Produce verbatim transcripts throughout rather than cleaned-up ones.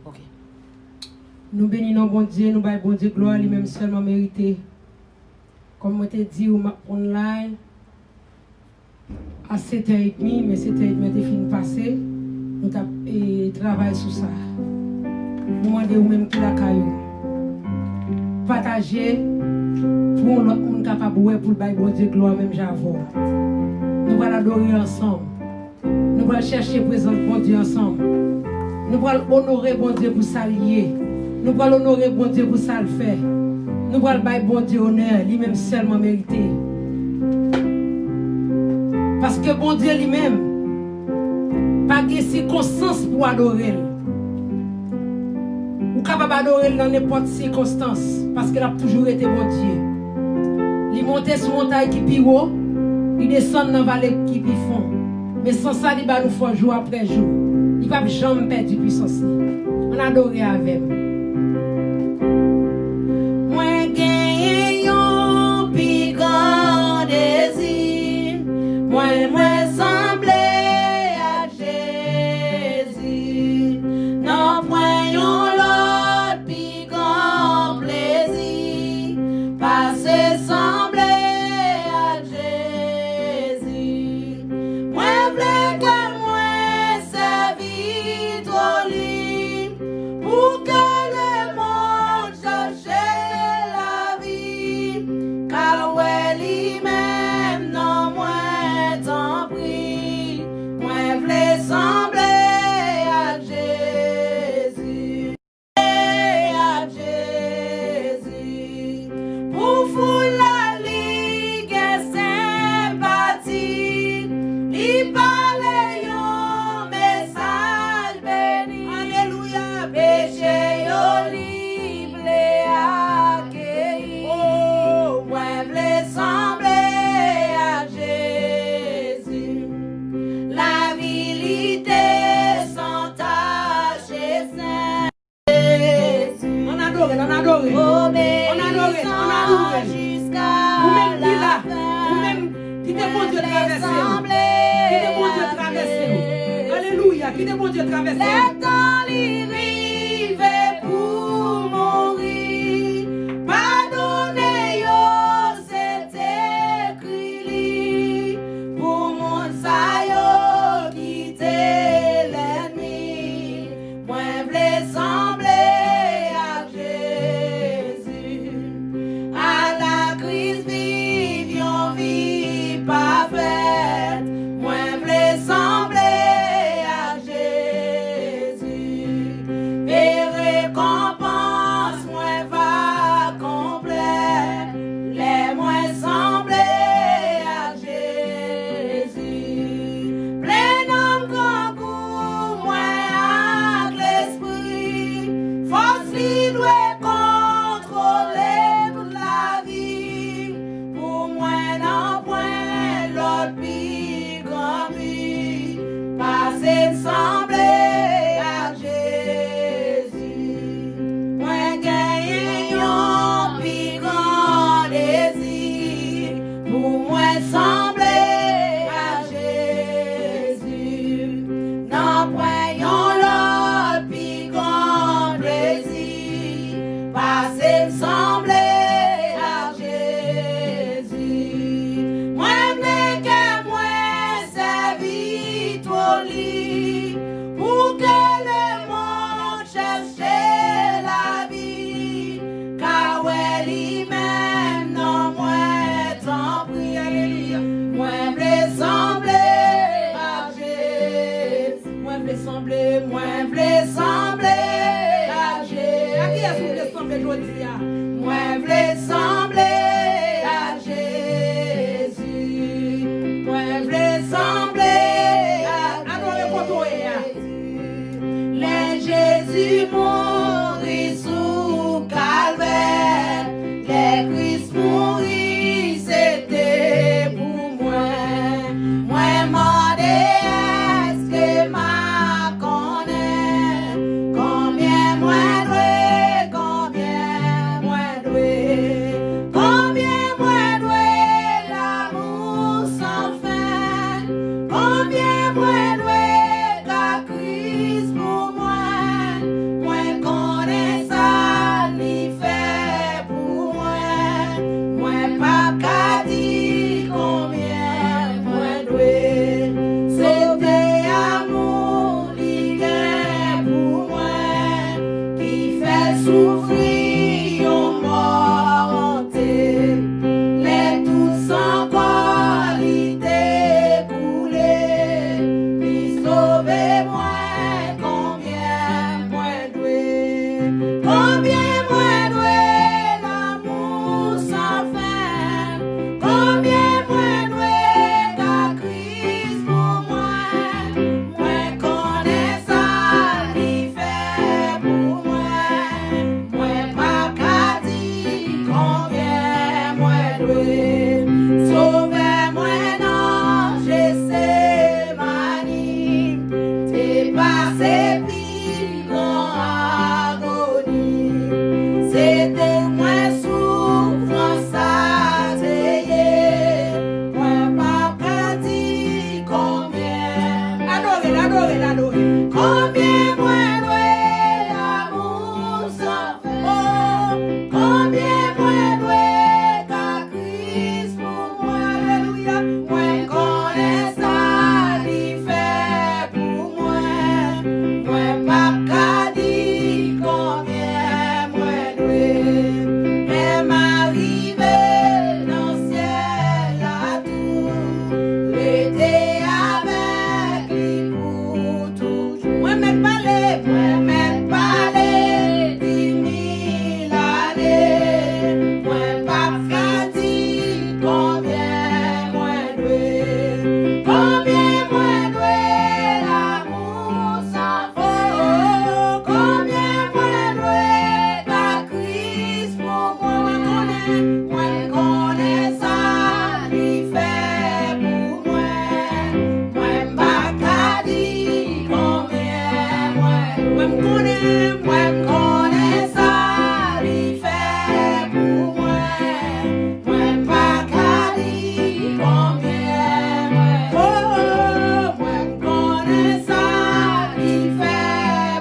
Ok. Nou beni non Bondye, nou bay Bondye glwa, li menm sèlman merite. Kòm mwen te di w, m ap pran live a sèt è edmi, men sèt è edmi an te fin pase, nou t ap, e, travay sou sa. Nou mande ou menm ki lakay ou, pataje pou yon lòt moun kapab wè, pou l bay Bondye glwa menm jan avè w. Nou pral adore ansanm. Nou pral chèche prezans Bondye ansanm. Nou pral onore Bondye pou sa l ye. Nou pral onore Bondye pou sa l fè. Nou pral bay Bondye onè, li menm sèlman merite. Paske Bondye li menm pa gen sikonstans pou adore l. Ou kapab adore l nan nenpòt sikonstans, paske l ap toujou rete Bondye. Li monte sou montay ki pi wo, li desann nan vale ki pi fon. Men san sa, li ba nou fòs jou apre jou. Li p ap janm pèdi pwisans li. Ann adore avè m. Mwen genyen yon pi gran dezi. Mwen, mwen sanble ak Jezi. Nanpwen yon lòt pi gran plezi pase sanble ak Jezi. Mwen vle kè mwen sèvi twò li, pou ke lemonn chache lavi, k al wè li menm nan mwen, tanpri. Mwen vle sanble ak Jezi. Ak Jezi. Pou foul la, li gen senpati. Li pale yon mesaj beni. Alelouya. Peche yo, li vle akeyi. Oh, mwen vle sanble ak Jezi. Lavi li te san tach e sen. Ann adore l, ann adore l. Ann adore l, ann adore l. Ou menm ki la, ou menm, kite Bondye travèse w. Kite Bondye travèse w. Alelouya, kite Bondye travèse w. Lè tan li rive pou mouri, padone yo, se te ekri li. Pou moun sa yo ki te lènmi, mwen vle sanble ak Jezi. A la Kris viv yon vi pafèt, mwen vle sanble ak Jezi. E rekonpans mwen va konplè lè mwen sanble ak Jezi. Plen nanm, grangou mwen ak lespri, fòs li dwe kontwole tout lavi. Pou mwen, nanpwen lòt pi gran bi pase sanble ak Jezi. Mwen genyen yon pi gran dezi pou mwen sanble ak Jezi. Nanpwen yon lòt pi gran plezi pase m sanble ak Jezi. Mwen vle kè mwen sèvi twòn li, pou ke lemonn chèche lavi, ka wè li menm nan mwen, tanpri. Alelouya. Mwen vle sanble ak Jezi. Mwen vle sanble, mwen vle sanble ak Jezi. A kiyès ou vle sanble jodi a? Mwen vle sanble ak Jezi. Mwen vle sanble ak Jezi. Adore kote w ye a. Lè Jezi mouri sou Kalvè, lè Kris mouri, se te pou mwen. Mwen mande, èske m a konnen konbyen mwen dwe, konbyen mwen dwe, konbyen mwen dwe lanmou san fen, konbyen mwen dwe ka Kris pou mwen. Mwen Soufri yon mò onte, lè tout san kò li te koule, li sove mwen. Konbyen mwen dwe, konbyen mwen dwe lanmou san fen? Konbyen mwen dwe ka Kris pou mwen? Mwen konnen sa li fè pou mwen. Mwen p ap ka di konbyen mwen dwe. Sovè mwen nan Jetsemani te pase pi gran agoni. Se pou mwen soufrans sa te ye. Mwen p ap ka di konbyen. Adore l, adore l, adore l. Konbyen mwen dwe lanmou san fen? Oh, konbyen mwen dwe ka Kris pou mwen? Alelouya. Mwen konnen sa li fè pou mwen. Mwen p ap ka di konbyen mwen dwe. Lè m a rive nan syèl la tou, rete avèk li pou toujou. Mwen mèt pale, mwen mèt pale di mil ane. Mwen p ap ka di konbyen mwen dwe, konbyen mwen dwe lanmou san fen? Oh, konbyen mwen dwe ka Kris pou mwen? Mwen konnen, mwen konnen sa li fè pou mwen. Mwen pa ka di konbyen mwen, mwen konnen, mwen konnen sa li fè pou mwen. Mwen pa ka di konbyen mwen, oh, mwen konnen sa li fè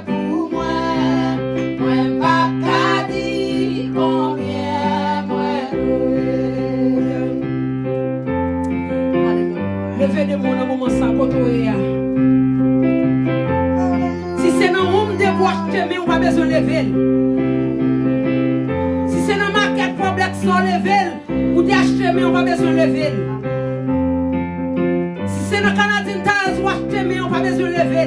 pou mwen. Mwen pa ka di konbyen mwen dwe. Alelouya. Leve de men w nan moman sa kote w ye a. Si se nan wonm de pou achte men, ou pa bezwen leve l. Si se nan makèt Publix sa w leve l, ou te achte men, ou pa bezwen leve l. Si se nan Canadian Tires ou achte men, ou pa bezwen leve l.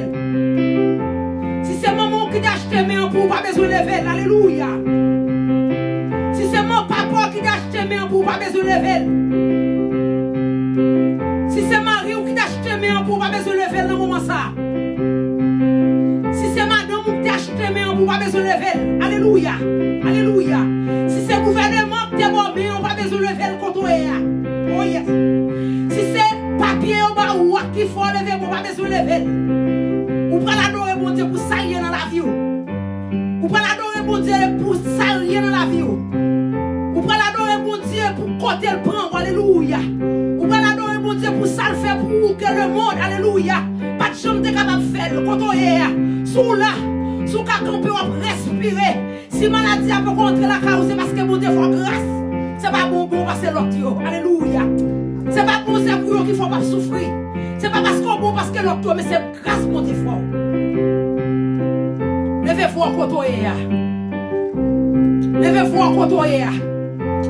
Si se manman w ki te achte men an pou ou, pa bezwen leve l. Alelouya. Si se man papa w ki te achte men an pou ou, pa bezwen leve l. Si se mari w ki te achte men an pou ou, pa bezwen leve l nan moman sa. Si se madanm ou ki te achte men an pou ou, pa bezwen leve l. Alelouya. Alelouya. Si se gouvèneman ki te ba w men an, ou pa bezwen leve l kote w ye a. Oh yes. Si se papye yo ba ou a ki fè w leve, ou pa bezwen leve l. Ou pral adore Bondye pou sa l ye nan lavi w. Ou pral adore Bondye pou sa l ye nan lavi w. Ou pral adore Bondye pou kote l pran w. Alelouya. Ou pral adore Bondye pou sa l fè pou ou ke lemonn, alelouya, pa t janm te kapab fè l. Kote w ye a, si w la, si w ka kanpe, w ap respire. Si maladi a poko antre lakay ou, se paske Bondye fè w gras. Se pa bon, bon pase lòt yo. Alelouya. Se pa bon, se pou yo ki fè w p ap soufri. Se pa paske w bon paske lòt yo, men se gras Bondye fè w. Leve vwa w kote w ye a. Leve vwa w kote w ye a.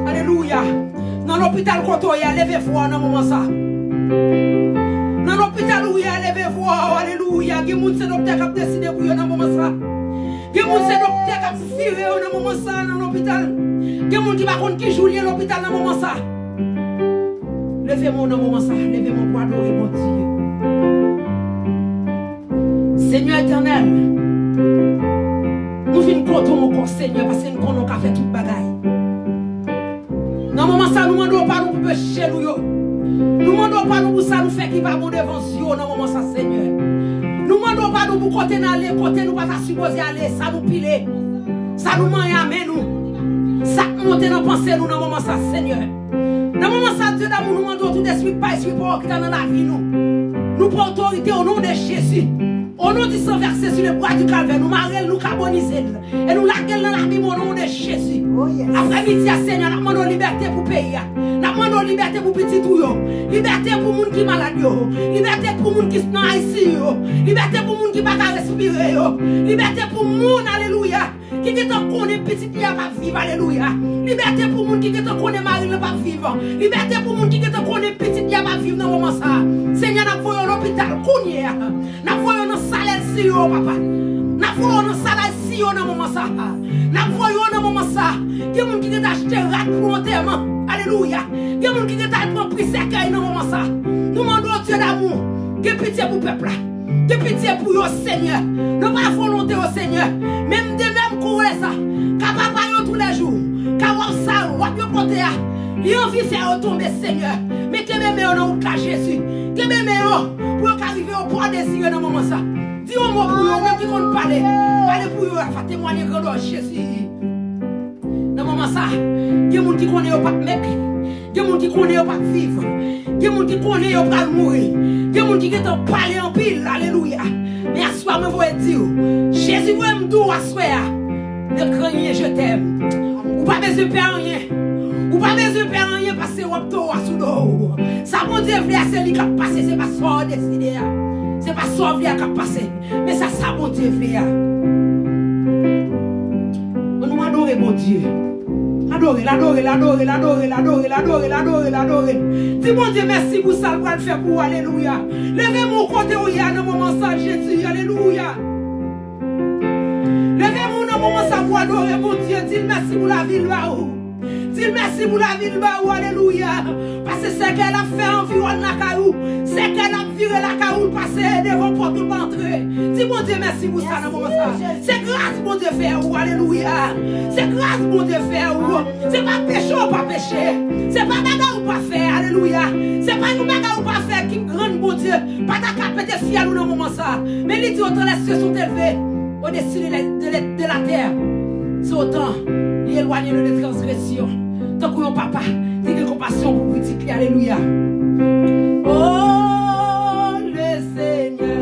Alelouya. Nan lopital kote w ye a, leve vwa w nan moman sa. Nan lopital ou ye a, leve vwa w. Alelouya. Gen moun se doktè k ap deside pou yo nan moman sa. Gen moun se doktè k ap vire yo nan moman sa nan lopital. Gen moun ki pa konn ki jou l ye lopital nan moman sa. Leve men w nan moman sa. Leve men w pou adore Bondye. Senyè Etènèl, nou vin kote w ankò, Senyè, paske nou konnen w ka fè tout bagay. Nan moman sa, nou mande w padon pou peche nou yo. Nou mande w padon pou sa nou fè ki pa bon devan zye w nan moman sa, Senyè. Nou mande w padon pou kote n ale, kote nou pa ta sipoze ale, sa nou pile, sa nou manyen a men nou, sa k monte nan panse nou nan moman sa, Senyè. Nan moman sa, Dye damou, nou mande w tout espri k pa espri pa w ki ta nan lavi nou. Nou pran otorite o non de Jezi. O non di san vèse sou le bwa di Kalvè, nou mare l, nou kabonize l. E nou lage l nan labim o non de Jezi. Oh, yes. Aprè midi a, Senyè, n ap mande w libète pou peyi a. N ap mande w libète pou pitit ou yo. Libète pou moun ki malad yo. Libète pou moun ki nan I C U yo. Libète pou moun ki pa ka respire yo. Libète pou moun, alelouya, Ki gentan konnen pitit li a p ap viv, alelouya. Libète pou moun ki gentan konnen mari l p ap viv. Libète pou moun ki gentan konnen pitit li a p ap viv nan moman sa a. Senyè, n ap voye w lopital kounye a. N ap voye w nan sal I C U, papa. N ap voye w nan sal I C U nan moman sa a. N ap voye w nan moman sa a. Gen moun ki gentan achte rad pou antèman. Alelouya. Gen moun ki gentan al pran pri sèkèy nan moman sa a. Nou mande w, Dye damou, gen pitye pou pèp la. Gen pitye pou yo, Senyè. Nan pa volonte yo, Senyè. Men m demen m koure sa. Ka papa yo toulejou. Ka w ap sa yo, w ap yo pote a. Li anvi fè yo tonbe, Senyè. Men kenbe men yo nan wout la, Jezi. Kenbe men yo pou yo ka rive o pò dezire nan moman sa. Di yon mo pou yo, ou menm ki konn pale. Pale pou yo, a fa temwaye grandè Jezi. Nan moman sa, gen moun ki konnen yo p ap mèt. Gen moun ki konnen yo p ap viv. Gen moun ki konnen yo pral mouri. Gen moun ki gentan pale anpil. Alelouya. Men aswè a, mwen voye di w, Jezi voye m di w aswè a, ne crains rien, je t'aime. Ou pa bezwen pè anyen. Ou pa bezwen pè anyen paske w ap towo a sou do w. Sa Bondye vle a, se li k ap pase, se pa sa w deside a. Se pa sa w vle a k ap pase. Men sa, sa Bondye vle a. Ann nou adore Bondye. Adore l, adore l, adore l, adore l, adore l, adore l, adore l, adore l. Di Bondye mèsi pou sa l pral fè pou ou, alelouya. Leve men w kote w ye a nan moman sa, Jezi, alelouya. Leve men w nan moman sa pou adore Bondye, di l mèsi pou lavi l ba ou. Di l mèsi pou lavi l ba ou, alelouya. Pase sèkèy l ap fè anviwòn lakay ou. Sèkèy l ap vire lakay ou, l pase devan pòt ou, l pa antre. Di Bondye mèsi pou sa nan moman sa. Se gras Bondye fè ou, alelouya. Se gras Bondye fè ou. Se pa peche ou pa peche. Se pa bagay ou pa fè, alelouya. Se pa yon bagay ou pa fè ki grann Bondye pa ta ka pete fyèl ou nan moman sa. Men li di, autant les cieux sont élevés au-dessus de la, de la, de la terre. Se otan li elwanye nou de transgresyon. Tankou yon papa ki gen konpasyon pou pitit li. Alelouya. Oh, le Seigneur.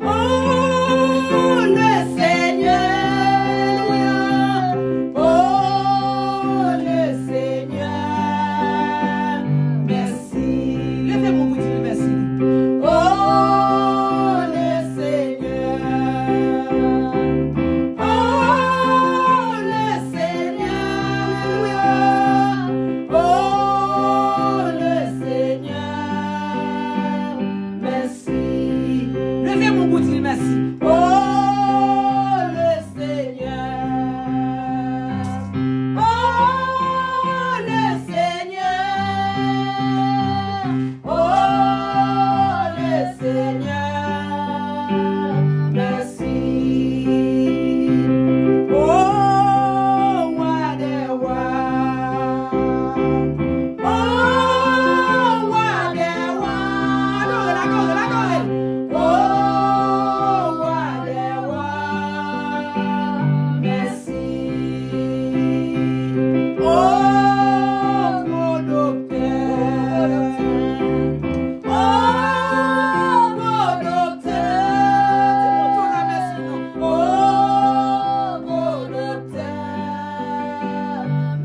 Oh, le Seigneur. Alelouya. Oh, le Seigneur. Mèsi. Leve men w pou di l mèsi. Oh, le Seigneur. Oh, le Seigneur. Oh, le Seigneur. Mèsi. Leve men w pou di l mèsi. Oh, le Seigneur. Oh, le Seigneur. Oh, le Seigneur. Mèsi. Oh, wa dè wa. Oh, wa dè wa. Adore l, adore l, adore l. Oh, wa dè wa. Mèsi. Oh, gwo doktè. Oh, gwo doktè. Di Bondye w la mèsi non. Oh, gwo doktè.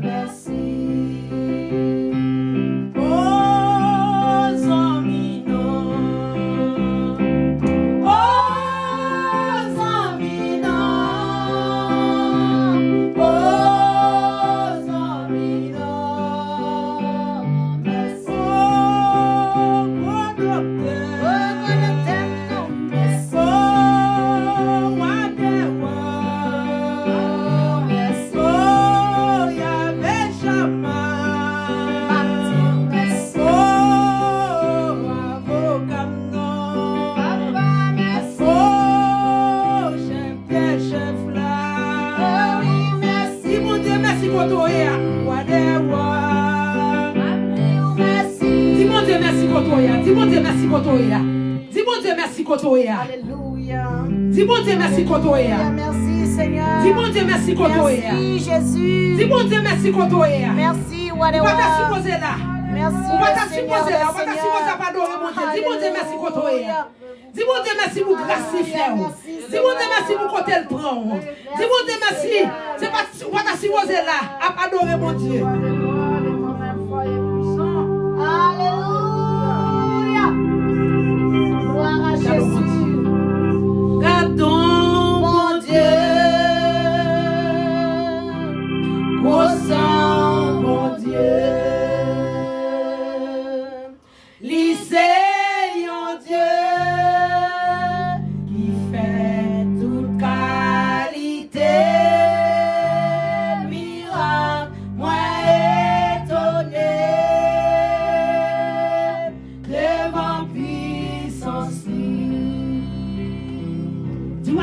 Mèsi. Oh, zanmi non. Oh, zanmi non. Oh, zanmi non. Mèsi. Oh, gwo doktè. Oh, gwo doktè. Oh, wa dè wa. Oh, mèsi. Oh, Yahvé Shammah. Oh, avoka m nan. Oh, chèf dè chèf la. Di Bondye mèsi kote w ye a. Wa dè wa. Di Bondye mèsi kote w ye a. Di Bondye mèsi kote w ye a. Di Bondye mèsi kote w ye a. Alelouya. Di Bondye mèsi kote w ye a. Alelouya. Mèsi, Senyè. Di Bondye mèsi kote w ye a. Mèsi, Jezi. Di Bondye mèsi kote w ye a. Mèsi, wa dè wa. Ou pa ta sipoze la. Mèsi, Senyè dè senyè. Ou pa ta sipoze la. Ou pa ta sipoze ap adore Bondye. Di Bondye mèsi kote w ye a. Alelouya. Di Bondye mèsi pou gras li fè w. Di Bondye mèsi pou kote l pran w. Di Bondye mèsi. Se pa, ou pa ta sipoze la ap adore Bondye. Alelouya. Glwa a Jezi. Gadon Bondye.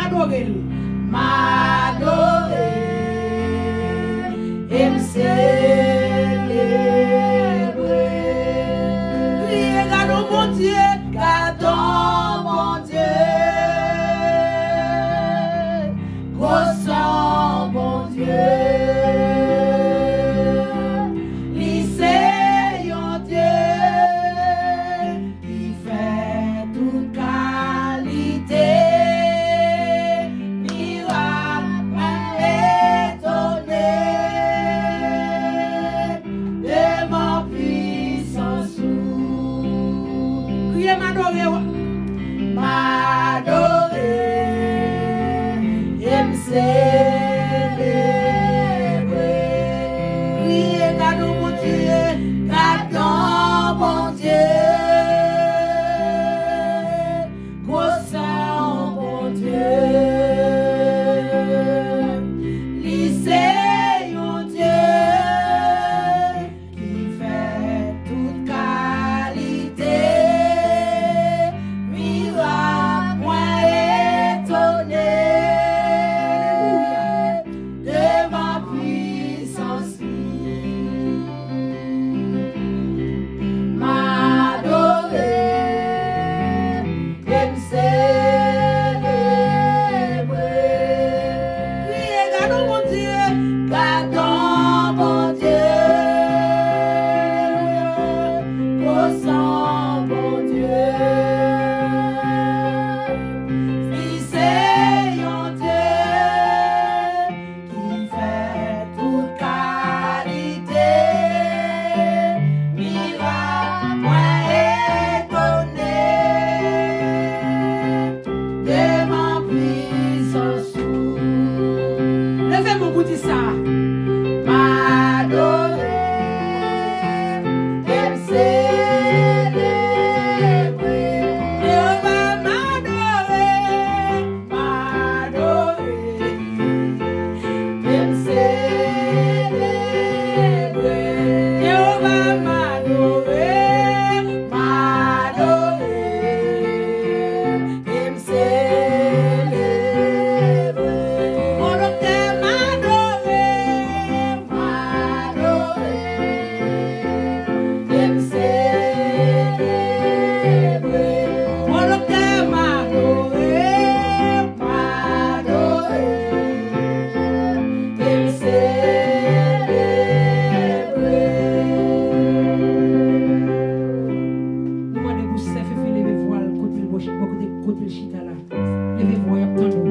Adore l. M adore e m selebre. Kriye, gade yon Bondye, gade yon Bondye. Gwo se yon Bondye. Li se yon Dye ki fè tout kalite mirak. Mwen etone devan pwisans ou. Kriye, m adore w. M adore e m selebre. Kriye, gade yon Bondye, gade yon Bondye. Gwo se yon Bondye. Li se yon Dye ki fè tout kalite mirak. Mwen etone devan pwisans li. M adore e m selebre. Kriye, gade yon Bondye, gade yon Bondye. Gwo se yon Bondye. Li se yon Dye ki fè tout kalite mirak. Mwen etone devan pwisans ou. Leve men w pou di sa. M adore e m selebre. Jewova, m adore. M adore e m selebre. Jewova, m adore, m adore e m selebre. Bon Doktè, m adore, m adore e m selebre. Bon Doktè, m adore, m adore e m selebre. Nou mande pou sè Fefe leve vwa l kote l bò chi-, bò kote, kote l chita la. Leve vwa, y ap tande w.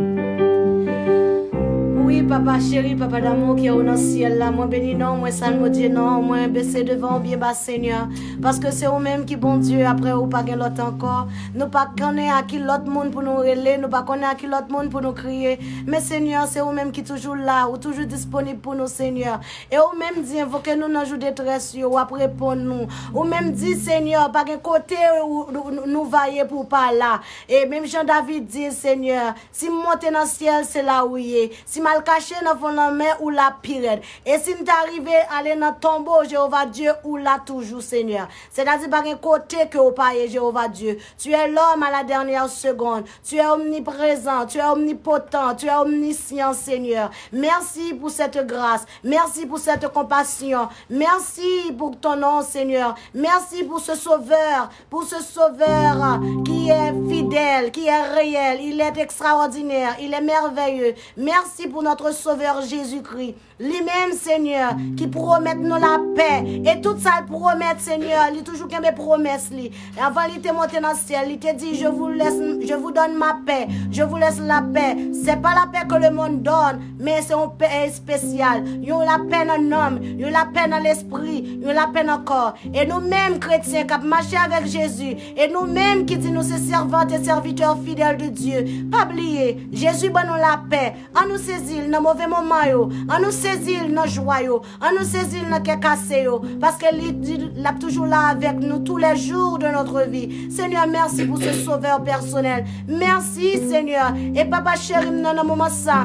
Wi, papa cheri, papa damou ki ye nan syèl la, mwen beni non w, mwen salmodye non w, mwen bese devan w byen ba, Senyè, paske se ou menm ki Bondye, apre ou pa gen lòt ankò. Nou pa konnen a ki lòt moun pou nou rele, nou pa konnen a ki lòt moun pou nou kriye. Men, Senyè, se ou menm ki toujou la, ou toujou disponib pou nou, Senyè. E ou menm di, envoke nou nan jou detrès yo, w ap reponn nou. Ou menm di, Senyè, pa gen kote ou, nou, nou va ye pou w pa la. E menm jan David di, Senyè, si m monte nan syèl, se la ou ye. Si m al kache nan fon lanmè, ou la pi rèd. E si m ta rive ale nan tonbo, Jewova Dye, ou la toujou, Senyè. Sètadi pa gen kote ke ou pa ye, Jewova Dye. Tu es l'homme à la dernière seconde. Tu es omniprezan, tu es omnipotan, tu es omnisyan, Senyè. Mèsi pou sèt gras, mèsi pou sèt konpasyon, mèsi pou ton non, Senyè. Mèsi pou se Sovè, pour ce Sauveur qui est fidèle, qui est réel. Il est extraordinaire, il est merveilleux. Merci pour notre Sauveur Jésus-Christ. Li menm, Senyè, ki pwomèt nou lapè. E tout sa l pwomèt, Senyè, li toujou kenbe pwomès li. Avan li te monte nan syèl, li te di, je vous laisse, je vous donne ma paix, je vous laisse la paix. C'est pas la paix que le monde donne, men se yon pè espesyal. Yon lapè nan nanm, yon lapè nan lespri, yon lapè nan kò. E nou menm, kretyen k ap mache avèk Jezi, e nou menm ki di nou se sèvant e sèvitè fidèl de Dye, pa bliye, Jezi ban nou lapè. Ann nou sezi l nan move moman yo. Ann nou sezi l nan jwa yo. Ann nou sezi l nan kè kase yo. Paske li di l ap toujou la avèk nou tous les jours de notre vie. Senyè, mèsi pou se Sovè pèsonèl. Mèsi, Senyè. E papa cheri m nan, nan moman sa,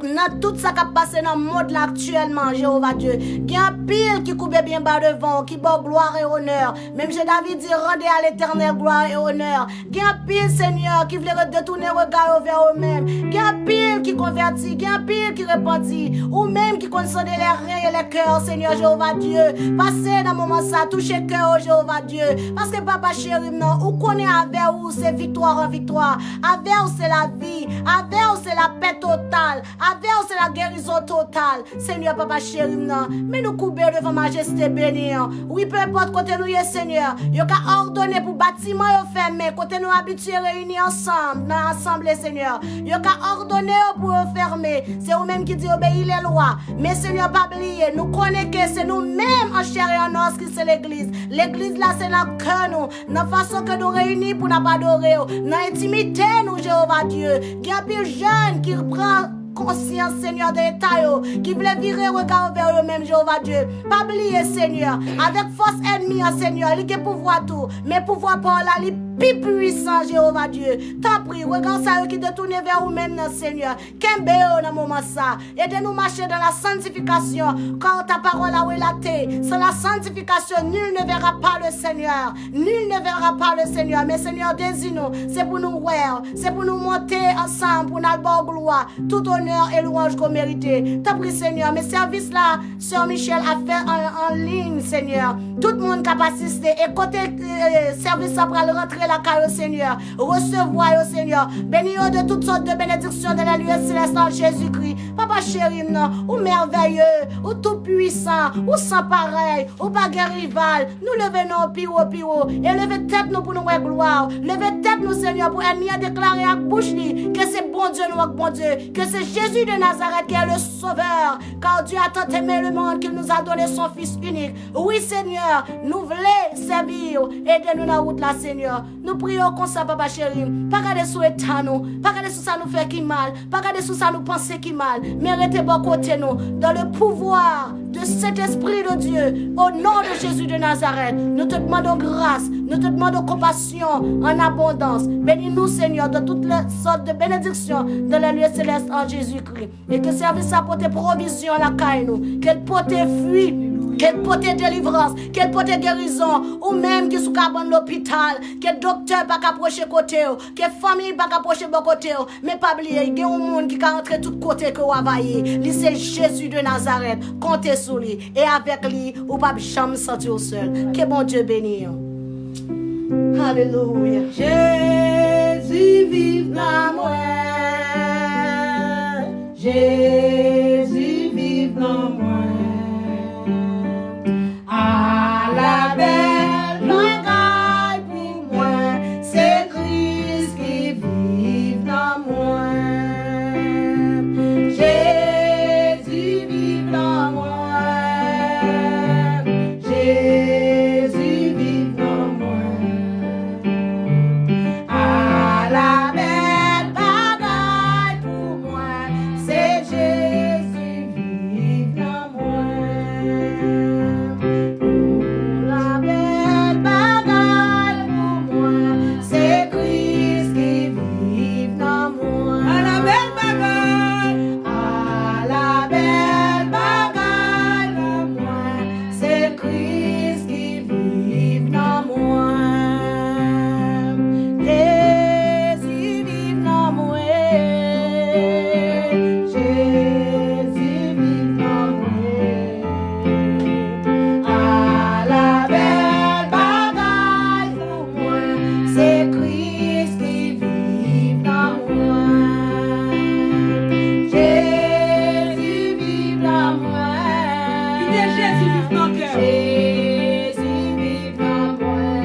nan tout sa k ap pase nan mond la aktyèlman, Jewova Dye. Gen anpil ki koube byen ba devan w, ki ba w glwa e onè. Menm jan David di, rendez à l'Éternel gloire et honneur. Gen anpil, Senyè, ki vle detounen rega yo vè ou menm. Gen anpil ki konvèti, gen anpil ki repanti. Ou menm ki konn sonde les reins et les cœurs, Senyè Jewova Dye. Pase nan moman sa, touche kè yo, Jewova Dye. Paske, Papa cheri m nan, ou konnen avè ou se viktwa an viktwa. Avè ou se lavi. Avè ou se lapè total. Avè ou se lagerizon total. Senyè, Papa cheri m nan, men nou koube devan majeste beni an. Wi, pe enpòt kote nou ye, Senyè, yo ka òdone pou batiman yo fèmen, kote nou abitye reyini ansanm nan asanble, Senyè. Yo ka òdone yo pou yo fèmen. Se ou menm ki di obeyi lè lwa. Men, Senyè, pa bliye, nou konnen ke se nou menm an chè e an os ki se legliz. Legliz la se nan kè nou, nan fason ke nou reyini pou n ap adore w, nan entimite nou, Jewova Dye. Gen anpil jèn ki pran konsyans, Senyè, de eta yo, ki vle vire rega yo vè yo menm, Jewova Dye. Pa bliye, Senyè, avèk fòs ènmi an, Senyè, li gen pouvwa tou, men pouvwa pa w la, li pi pwisan, Jewova Dye. Tanpri, rega sa yo ki detounen vè ou menm nan, Senyè, kenbe yo nan moman sa. Ede nou mache dans la sanctification, car ta parole a relaté, sans la sanctification, nul ne verra pas le Seigneur. Nul ne verra pas le Seigneur. Men Senyè, dezi nou, se pou nou wè w, se pou nou monte ansanm, pou n al ba w glwa. Tout onè e lwanj ke w merite. Tanpri, Senyè, men sèvis la, Sè Michel ap fè an, an liy, Senyè. Tout moun k ap asiste, e kote, e, sèvis la pral rantre lakay yo, Senyè. Resevwa yo, Senyè. Beni yo de tout sòt de benediksyon dans les lieux célestes en Jésus-Christ. Papa cheri m nan, ou mèvèye, ou tou pwisan, ou san parèy, ou pa gen rival. Nou leve non w pi wo, pi wo, e leve tèt nou pou nou wè glwa w. Leve tèt nou, Senyè, pou ènmi an deklare ak bouch li ke se Bondye nou ak Bondye, ke se Jezi de Nazarèt ki est le Sauveur, car Dieu a tant aimé le monde qu'il nous a donné son Fils unique. Wi, Senyè, nou vle sèvi w. Ede nou nan wout la, Senyè. Nou priye w konsa, Papa cheri. Pa gade sou eta nou. Pa gade sou sa nou fè ki mal. Pa gade sou sa nou panse ki mal. Men rete bò kote nou. Dans le pouvoir de Saint-Esprit de Dieu, au nom de Jésus de Nazareth, nou te demandons grâce, nou te demandons compassion en abondance. Bénis-nous, Seigneur, de toutes les sortes de bénédictions dans les lieux célestes en Jésus-Christ. E ke sèvis sa pote pwovizyon lakay nou, ke l pote fwi, ke l pote delivrans, ke l pote gerizon, ou menm ki sou kabann lopital, ke doktè pa ka pwoche kote w, ke fanmi pa ka pwoche bò kote w, men pa bliye, gen yon moun ki ka antre tout kote ke w avayi, li se Jezi de Nazarèt, konte sou li, e avèk li, ou p ap janm santi w sèl. Ke Bondye beni w. Alelouya. Jezi viv nan mwen. Jezi viv nan mwen. Ala bèl bagay pou mwen, se Kris ki viv nan mwen. Jezi viv nan mwen. Jezi viv nan mwen. Ala bèl bagay pou mwen, se Jezi viv nan mwen. Ala bèl bagay pou mwen, se Kris ki viv nan mwen. Ala bèl bagay. Ala bèl bagay pou mwen, se Kris ki viv nan mwen. Jezi viv nan mwen. Jezi viv nan mwen. Ala bèl bagay pou mwen, se Kris ki viv nan mwen. Jezi viv nan mwen. Kite Jezi viv nan kè w. Jezi viv nan mwen.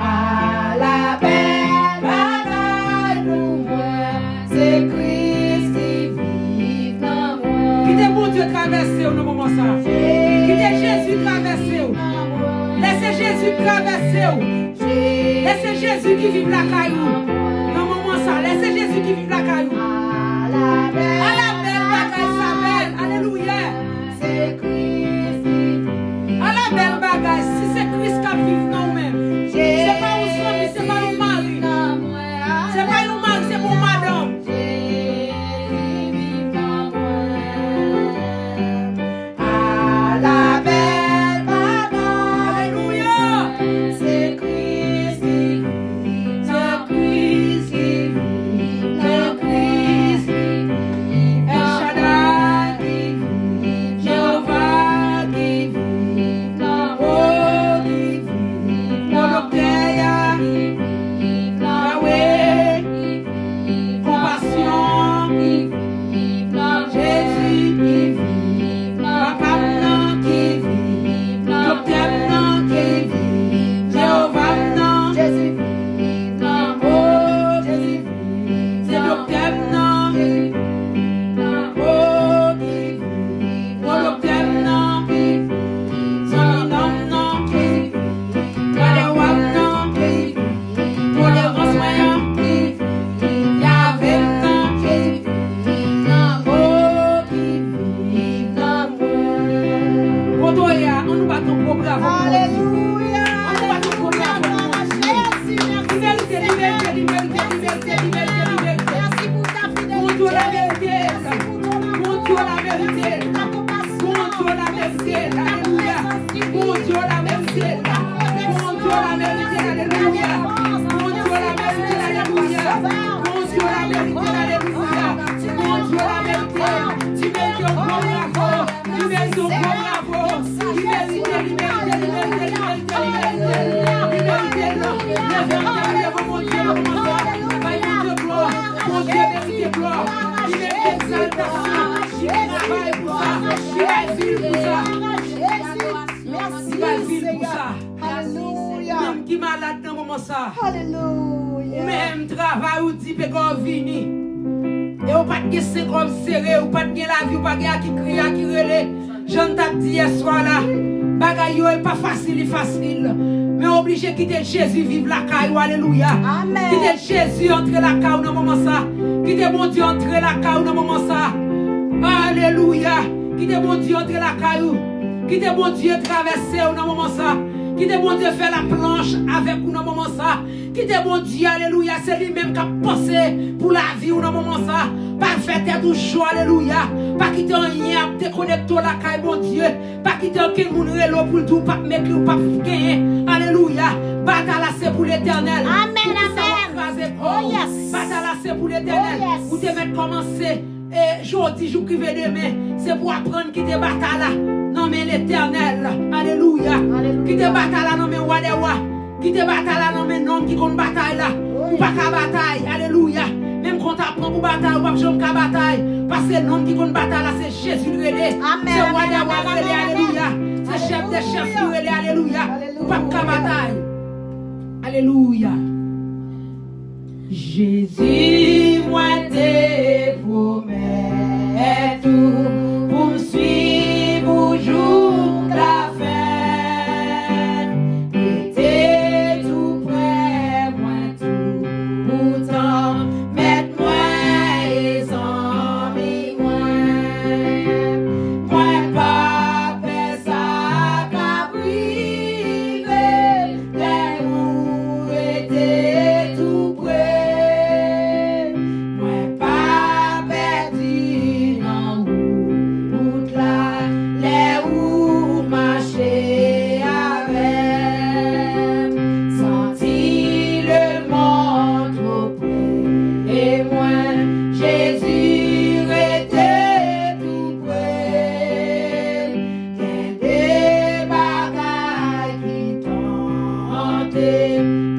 Ala bèl bagay pou mwen, se Kris ki viv nan mwen. Kite Bondye travèse w nan moman sa. Kite Jezi travèse w. Lèse Jezi travèse w. Lèse Jezi ki viv lakay ou. Nan moman sa, lèse Jezi ki viv lakay ou. Ala bèl bagay sa bèl. Alelouya. Se Kris ki viv. Ala bèl bagay, si se Kris k ap viv nan ou menm. Se pa yon zanmi, se pa yon mari. Se pa yon mari, se pa yon madanm. Bondye merite glwa. Li merite egzaltasyon. Li travay pou sa. Li bay vi l pou sa. Li bay vi l pou sa. Ou menm ki malad nan moman sa. Ou menm travay ou di pegò vini. E ou pa t gen senkòm sere, ou pa t gen lavi, ou pa gen a ki kriye, a ki rele. Jan n t ap di yèswa la, bagay yo e pa fasil, li fasil. Men oblije kite Jezi viv lakay ou, alelouya. Kite Jezi antre lakay ou nan moman sa. Kite Bondye antre lakay ou nan moman sa. Alelouya. Kite Bondye antre lakay ou. Kite Bondye travèse ou nan moman sa. Kite Bondye fè laplanch avèk ou nan moman sa. Kite Bondye, alelouya, se li menm k ap panse pou lavi ou nan moman sa. Pa fè tèt ou cho, alelouya. Pa kite anyen ap dekonekte w lakay Bondye. Pa kite okenn moun rele w pou l di w p ap mete, ou p ap genyen. Alelouya. Batay la se pou Letènèl. Amèn, amèn. Batay la se pou Letènèl. Ou te mèt kòmanse. E jodi jouk rive demen, se pou aprann kite batay la nan men Letènèl. Alelouya. Kite batay la nan men Wa dè Wa. Kite batay la nan men nonm ki konn batay la. Ou pa ka batay. Alelouya. Menm kon ta pran pou batay, ou p ap janm ka batay. Paske nonm ki konn batay la, se Jezi l rele. Se Wa dè Wa l rele. Alelouya. Se chèf dè chèf li rele. Alelouya. Ou p ap ka batay. Alelouya. Jezi, mwen te pwomèt ou pou m swiv ou jouk lafen. Rete tou prè mwen tou poutan, Mèt mwen e zanmi mwen. Mwen pa pè sa k ap rive. Lè ou rete tou pre, mwen pa pèdi nan wout la. Lè ou mache avè m, santi lemonn twò pre. E mwen, Jezi rete tou pre. Gen de bagay ki tante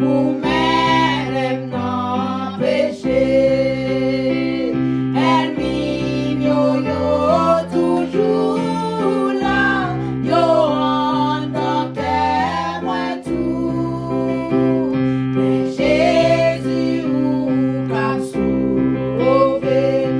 pou mennen m nan peche. Ènmi m yo, yo toujou la, yo anndan kè mwen tou. Men Jezi, ou ka sove m.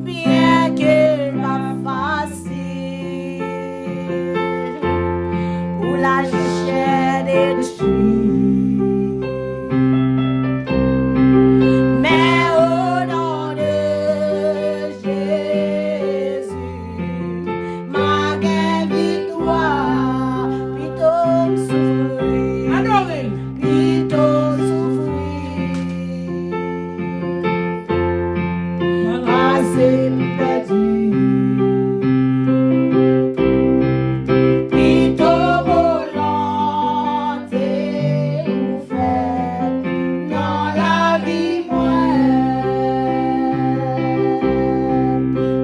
Byen ke l pa fasil pou lachè detwi. Men o non de Jezi, m a gen viktwa. Pito m soufri. Adore l. Pito m soufri. Pase m pèdi. Pito volonte ou fèt nan lavi mwen.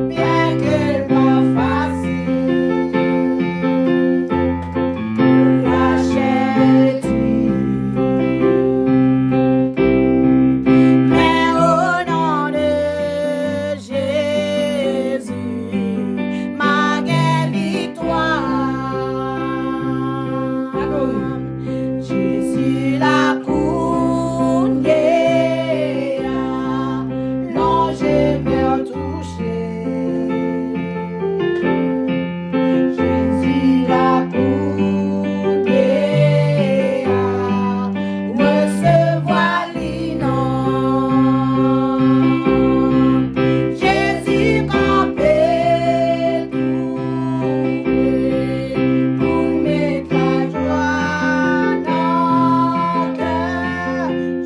Byen ke l pa fasil pou lachè detwi. Men o non de Jezi, m a gen viktwa. Jezi la kounye a, lonje men w touche. Jezi la kounye a, resevwa li non. Jezi kanpe tou pre pou l met lajwa nan kè.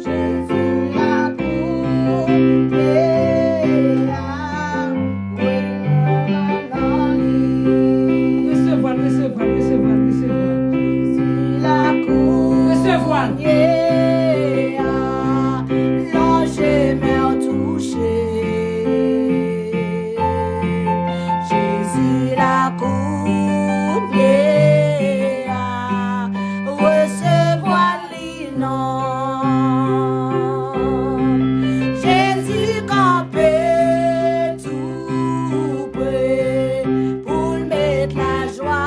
Jezi la kounye a, resevwa l, resevwa l, resevwa l, resevwa l. Resevwa l. Lonje men w touche. Jezi la kounye a, resevwa li non. Jezi kanpe tou pre pou l met lajwa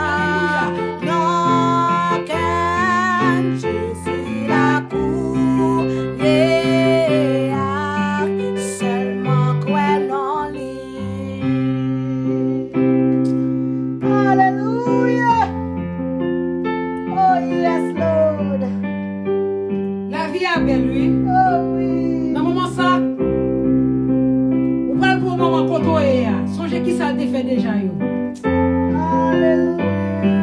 nan kè n. Jezi la kounye a, sèlman kwè nan li. Alelouya. Oh yes, Lord. Lavi a bèl, wi. Oh wi. Nan moman sa, ou pral pran moman kote w ye a. Sonje kisa l te fè deja yo. Alelouya.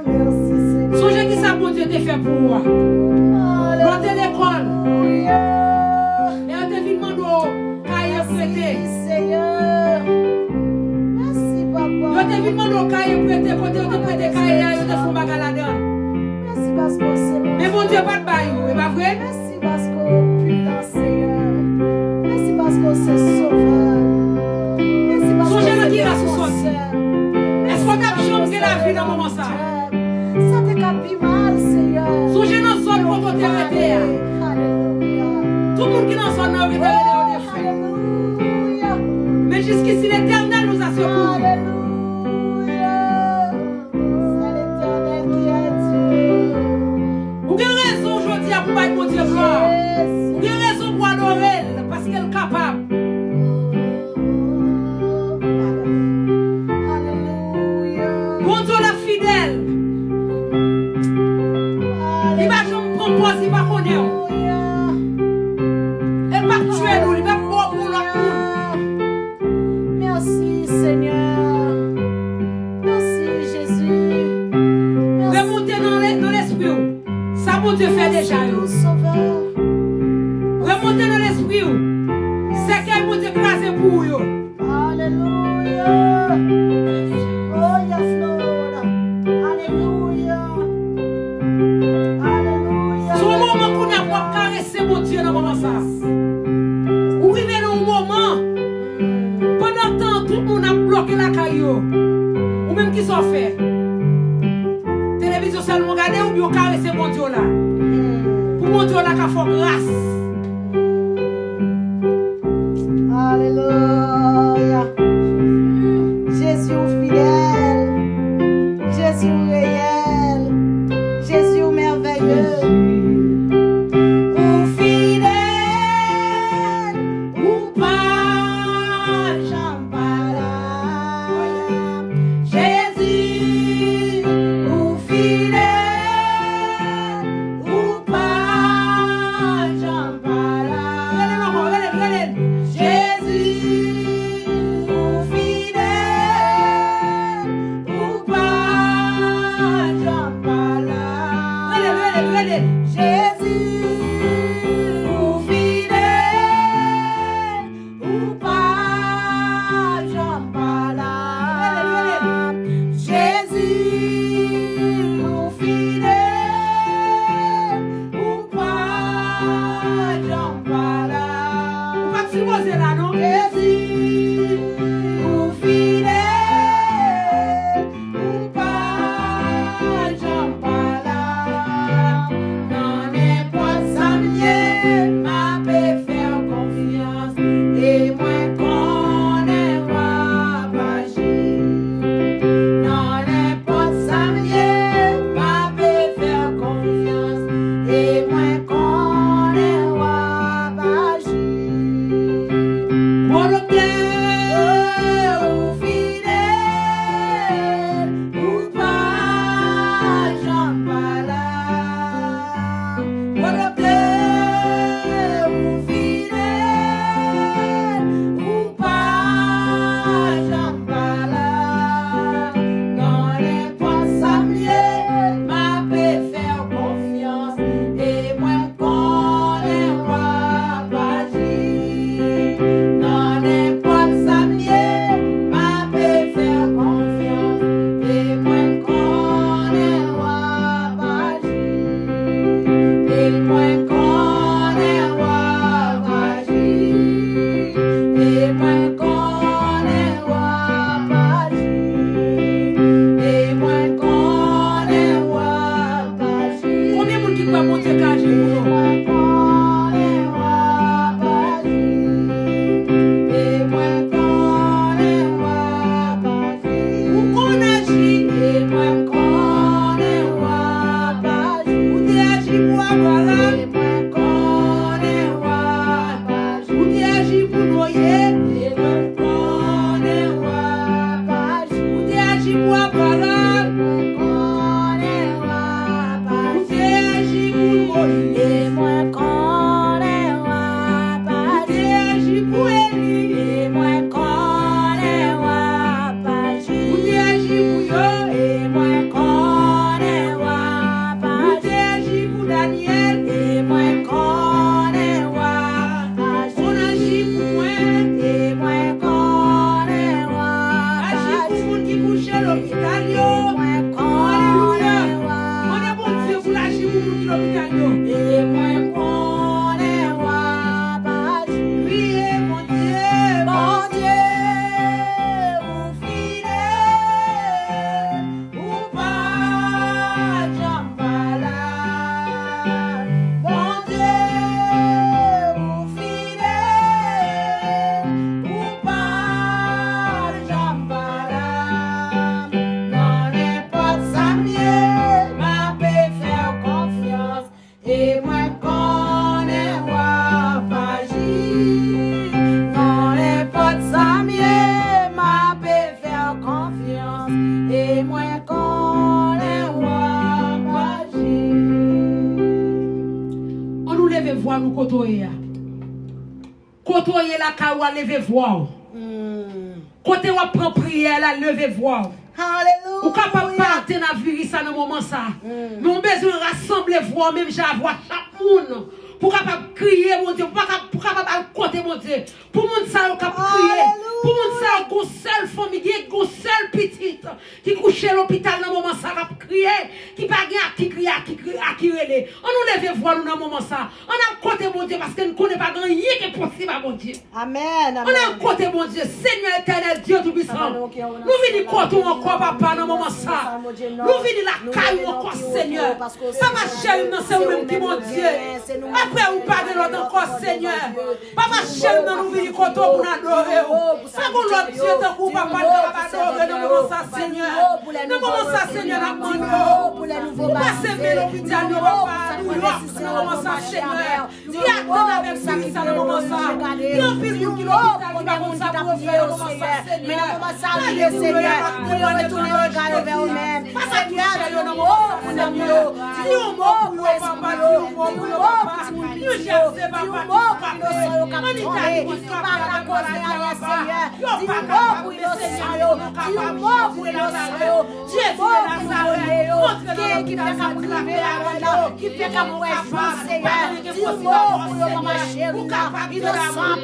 Mèsi, Senyè. Sonje kisa Bondye te fè pou ou a. Alelouya. Lè w te lekòl, lè yo te vin mande w kaye pou w prete. Mèsi, Senyè. Mèsi, Papa. Yo te vin mande w kaye prete, kote yo te prete kaye a, yo te fè yon bagay ladan l. Mèsi paske w se Bondye. Men Bondye pa t ba yo, e pa vre? Mèsi paske w opila, Senyè. Mèsi paske w se Sovè. Mèsi paske w se Defandè. Sonje nan ki ras ou sòti. Èske w t ap janm gen lavi nan moman sa a? Sa te ka pi mal, Senyè. Sonje nan zòn kote w te rete a. Alelouya. Tout moun ki nan zòn nan, yo gentan rele yo defèt. Alelouya. Men jiskisi, Letènèl nou a sekouri. Alelouya. C'est l'Éternel qui est Dieu. Ou gen rezon jodi a pou bay Bondye glwa. Jezi. Ou gen rezon pou adore l, paske l kapab. Alelouya. Bondye w la fidèl. Li pa janm pran pòz li pa konnen w. Alelouya. E l p ap tchwe nou, li p ap pran w pou lòt moun. Merci, Seigneur. Merci, Jésus. Merci. Remonte nan le-, nan lespri w. Sa Bondye fè deja yo. Merci, Sauveur. Remonte nan lespri w. Sèkèy Bondye kraze pou ou yo. Alelouya. Oh, yes, Lord. Alelouya. Alelouya. Se yon moman kounye a pou w ap karese Bondye nan moman sa a. Ou rive nan yon moman, pandan tan an, tout moun ap bloke lakay yo. Ou menm, kisa w fè? Televizyon sèlman w gade oubyen w karese Bondye w la? Pou Bondye w la ka fè w gras. Alelouya. Jezi, ou fidèl. Jezi, ou reyèl. Jezi, ou mèvèye. Ou fidèl. Ou pa Kote w ye a. Kote w ye lakay ou a, leve vwa w. Kote w ap pran priyè la, leve vwa w. Ou kapab pa atenn a viris la nan moman sa. Men w bezwen rasanble vwa w menm jan avwa chak moun. Pou w kapab kriye Bondye, pou w kapab, pou w kapab al kote Bondye. Pou moun sa yo k ap kriye, pou moun sa yo gon sèl fanmi, gen gon sèl pitit ki kouche lopital nan moman sa k ap kriye, ki pa gen ak ki kriye, ak ki kriye, ak ki rele. An nou leve vwa nou nan moman sa. An n al kote Bondye paske n konnen pa gen anyen ki enposib a Bondye. Amèn. An n al kote Bondye, Senyè Etènèl, Dye Toupisan. Nou vini kote w ankò, papa, nan moman sa. Nou vini lakay ou ankò, Senyè. Papa cheri m nan, se ou menm ki Bondye. Apre ou pa gen lòt ankò, Senyè. Papa cheri m nan, nou vini kote w pou n adore w. Pa gon lòt Dye tankou w, papa, n kapab adore nan moman sa, Senyè. Nan moman sa, Senyè, n ap mande w pou pase men lopital yo, papa, Nouyòk, nan moman sa, Senyè. Ki atann avèk viris sa nan moman sa. Gen anpil moun ki lopital ki pa konn sa pou yo fè nan moman sa, Senyè. Alelouya, Senyè, nou retounen regard vers vous-même. Senyè, di yon mo pou nanm yo. Di yon mo pou lespri yo. Di yon mo pou timoun piti yo. Di yon mo pou inosan yo k ap tonbe, ki pa ka koze anyen, Senyè. Di yon mo pou inosan yo. Di yon mo pou inosan yo. Di yon mo pou nouvo ne yo. Ki, ki fèk ap rive ladan nan, ki fèk ap wè jou, Senyè. Di yon mo pou yo, papa cheri m nan. Inosan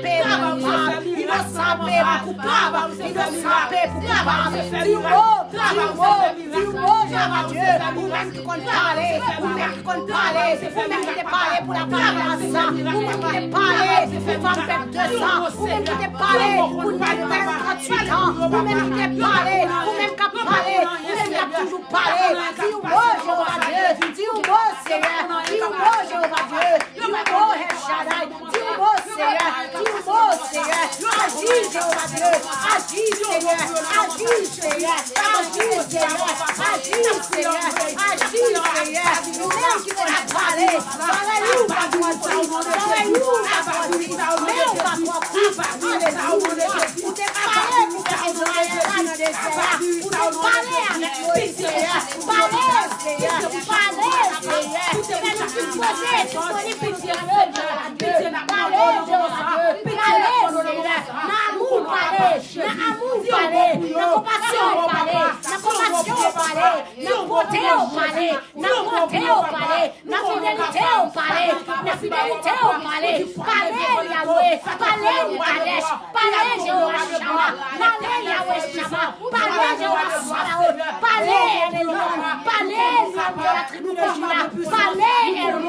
peye pou koupab. Inosan peye pou koupab. Inosan peye pou koupab. Di yon mo, di yon mo. Di yon mo, Jewova Dye, ou menm ki konn pale, ou menm ki konn pale, ou menm ki te pale pou lafanmi Laza, ou menm ki te pale pou fanm pèp de san, ou menm ki te pale pou nèg tranntuit an, ou menm ki te pale, ou menm k ap pale, ou menm k ap toujou pale. Di yon mo, Jewova Dye, di yon mo, Senyè, di yon mo, Jewova Dye. Di yon mo, El Shaddai. Di yon mo, Senyè. Di yon mo, Senyè. Aji, Jewova Dye. Aji, Senyè. Aji, Senyè. Aji, Senyè. Aji, Senyè. Aji, Senyè. Ou menm ki konn pale. Parèy ou pa twò di. Parèy ou pa twò di. Men ou pa twò kout. Alelouya. Ou te pale pou fè Izrayèl la nan dezè a. Ou te pale avèk Moyiz, Senyè. Pale, Senyè. Pale, Senyè. Fè nou dispoze, disponib pou nou tande, Jewova Dye. Pale, Jewova Dye. Pale, Senyè. Nan amou pale. Nan amou pale. Nan konpasyon pale. Nan konpasyon pale. Nan bonte pale. Nan bonte pale. Nan fidelite w pale, nan fidelite w pale. Pale, Yawe, pale, Mikadesh, pale, Jewova Shama, pale, Yawe Shama, pale, Jewova Sabaot, pale, Elyon, pale, Nonm de la tribi de Juda, pale, Elyon,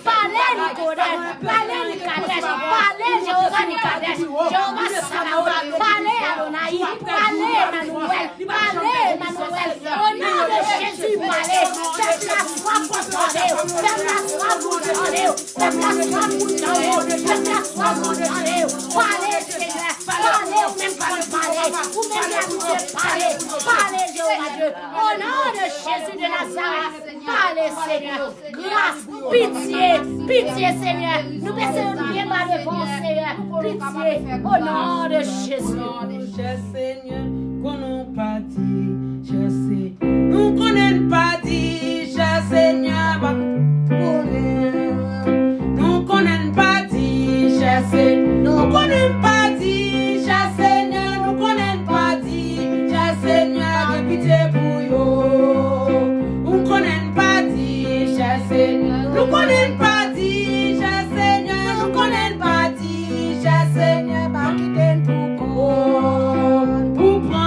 pale, Nikodèm, pale, Mikadesh, pale, Jewova Mikadesh, Jewova Sabaot, pale, Adonayi, pale, Emmanuel, pale, Emmanuel, o non de Jezi, pale, pèp la swaf pou tande w, pèp la swaf pou tande w, pèp la swaf pou tande w, pèp la swaf pou tande w, pale, Senyè, pale, ou menm ki konn pale, ou menm ki abitye pale, pale, Jewova Dye, o non de Jezi de Nazarèt, pale, Senyè. Gras, pitye, pitye, Senyè. Nou bese yo, nou byen ba devan w, Senyè. Pitye, o non de Jezi. Chè Senyè, konnen n pa di, chè Senyè. Nou konnen n pa di, chè Senyè, pa konnen. Nou konnen n pa di, chè Senyè. Nou konnen n pa di, chè Senyè. Nou konnen n pa di, chè Senyè, gen pitye pou yo. Nou konnen n pa di, chè Senyè. Nou konnen n pa di, chè Senyè. Nou konnen n pa di, chè Senyè, pa kite n pou kont. Pou pran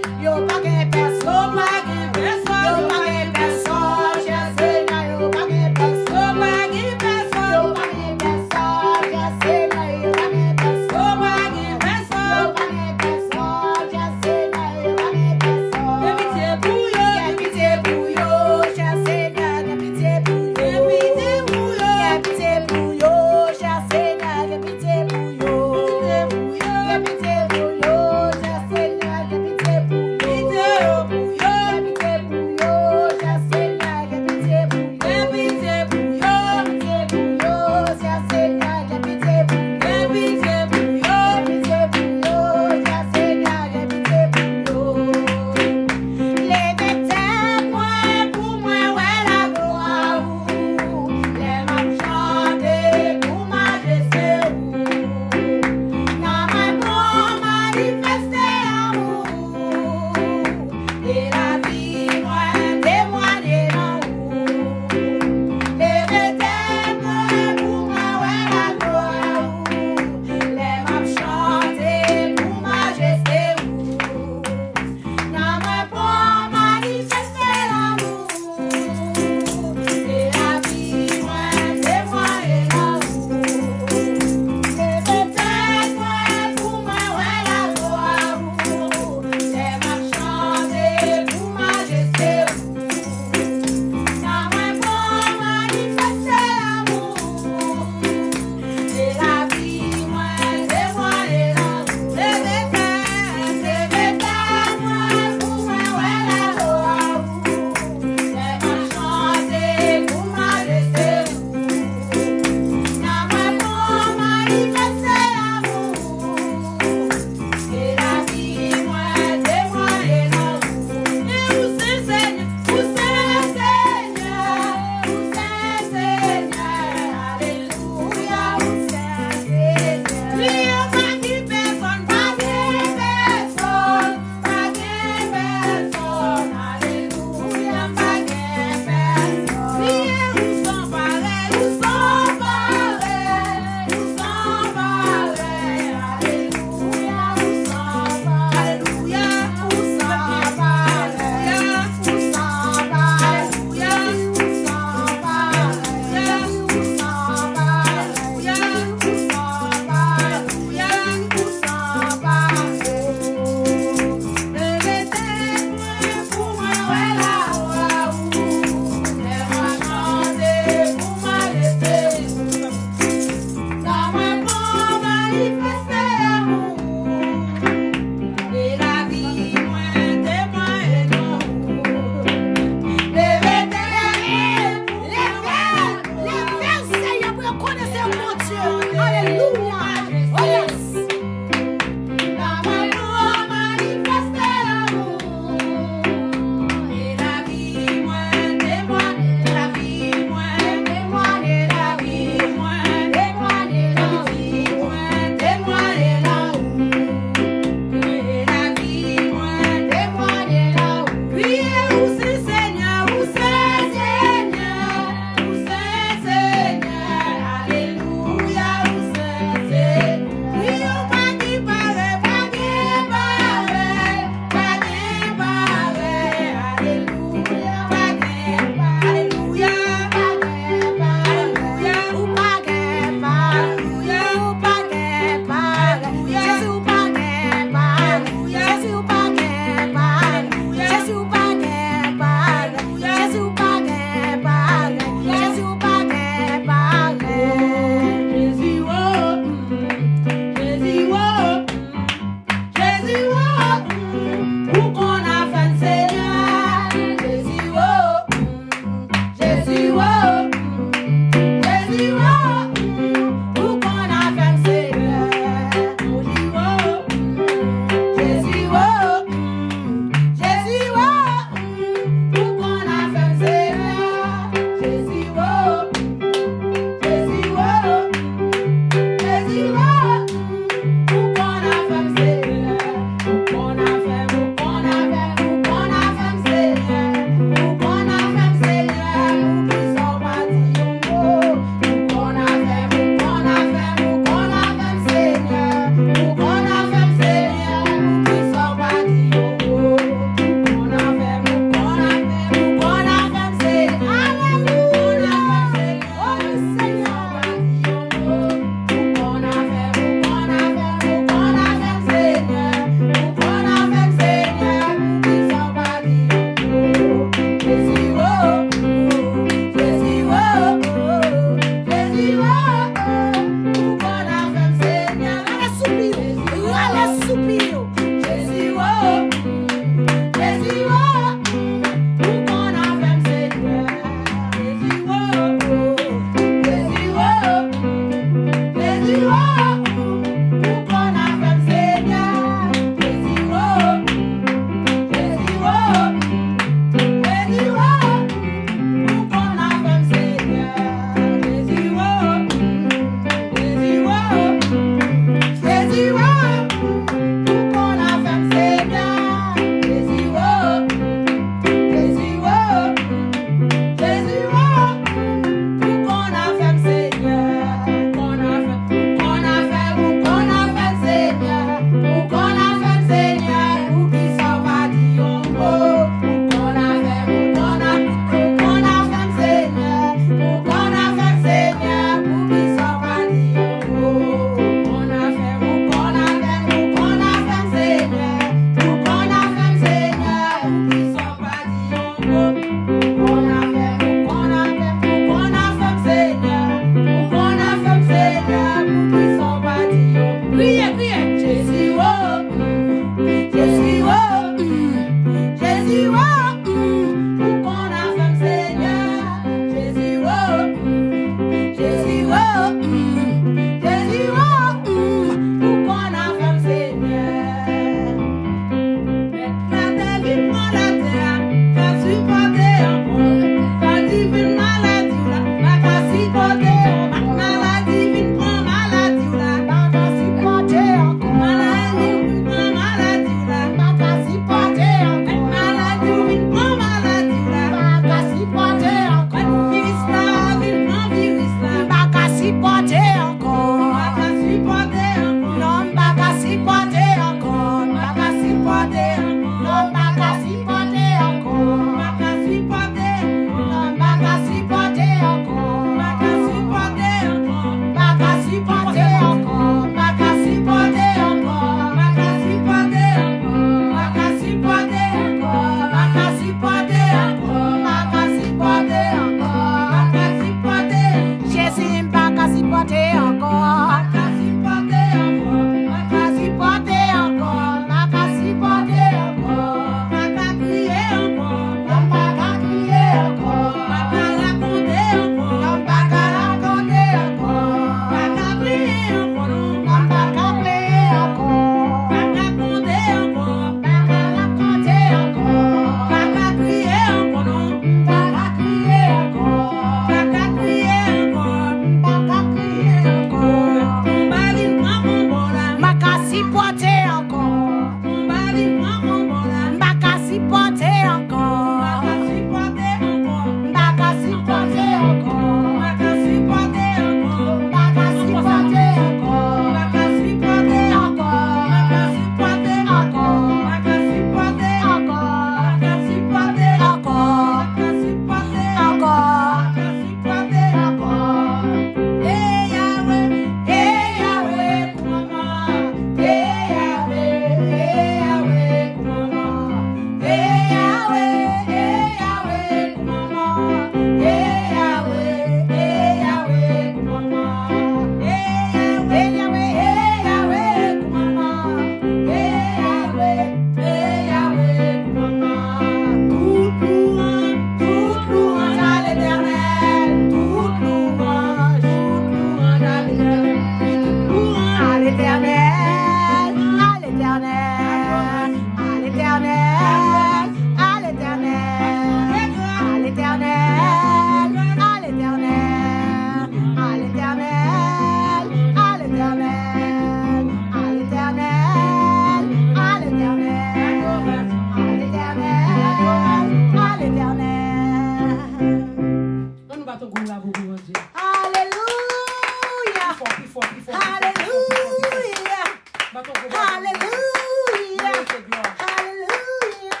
Alelouya! Li merite glwa. Alelouya!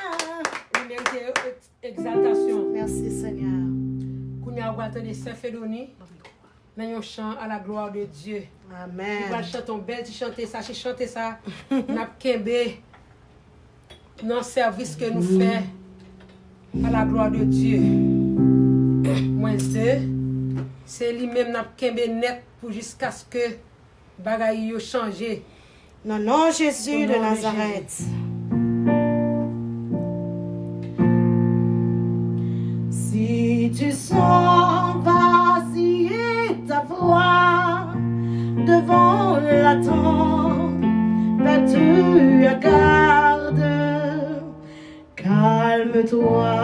Li merite egzaltasyon. Mèsi, Senyè. Kounye a, ou pral tande Sè Fedoni nan yon chan à la gloire de Dieu. Li pral Amèn. Chante yon bèl ti chante sa, se chante sa n ap kenbe nan sèvis ke nou fè à la gloire de Dieu. Mwen se, se li menm n ap kenbe nèt pou jiskaske bagay yo chanje. Nan non Jezi de Nazarèt. Si tu sens vaciller ta foi devant la tempête, garde, calme-toi,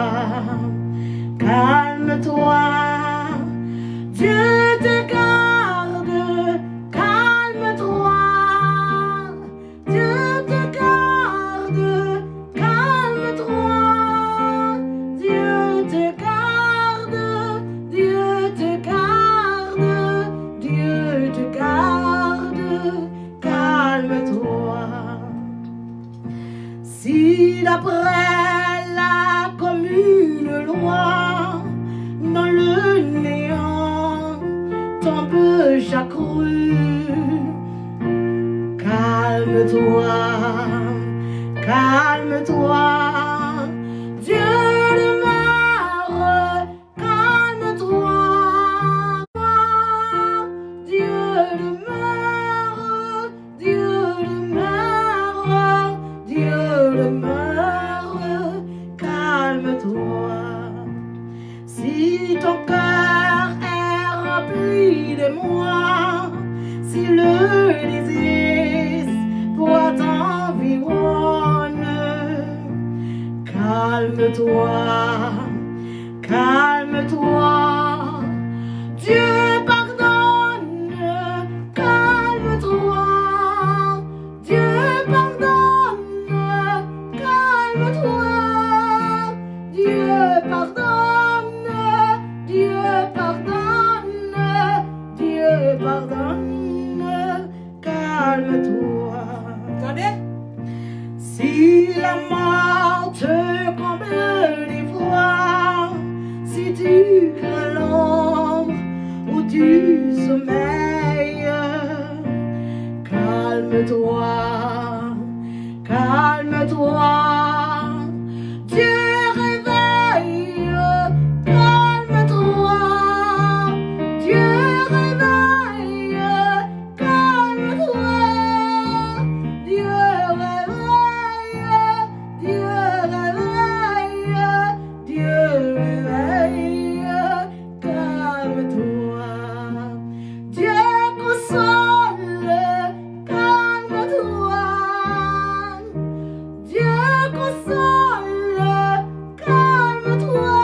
calme-toi, Dieu te garde, calme-toi. Dieu te garde, calme-toi. Dieu te garde, Dieu te garde, Dieu te garde, calme-toi. Si d'après la commune loi, dans le néant, tombe chaque rue, calme-toi, calme-toi, Dieu demeure, calme-toi, Dieu demeure, Dieu demeure, Dieu demeure, calme-toi. Si ton cœur est rempli d'émoi, si le désespoir t'environne, calme-toi, calme-toi. Dieu pardonne, calme-toi. Dieu pardonne, calme-toi. Dieu pardonne, Dieu pardonne, Dieu pardonne, calme-toi. Tande? Si la mort te comble d'effroi, si tu crains l'ombre ou tu sommeilles, calme-toi, calme-toi. Dieu réveille, calme-toi. Dieu réveille, calme-toi. Dieu réveille, Dieu réveille, Dieu réveille, calme-toi. Dieu console, calme-toi. Dieu console, calme-toi.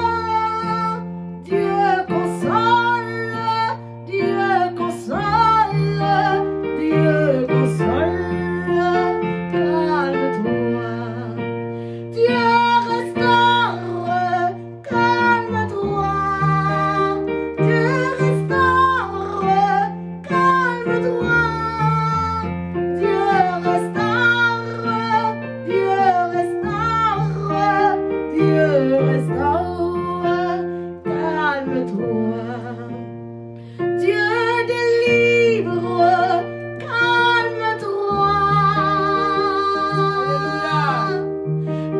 Dieu console, Dieu console, Dieu console, calme-toi. Dieu restaure, calme-toi. Dieu restaure, calme-toi. Dieu restaure, Dieu restaure, Dieu restaure, calme-toi. Dieu délivre, calme-toi.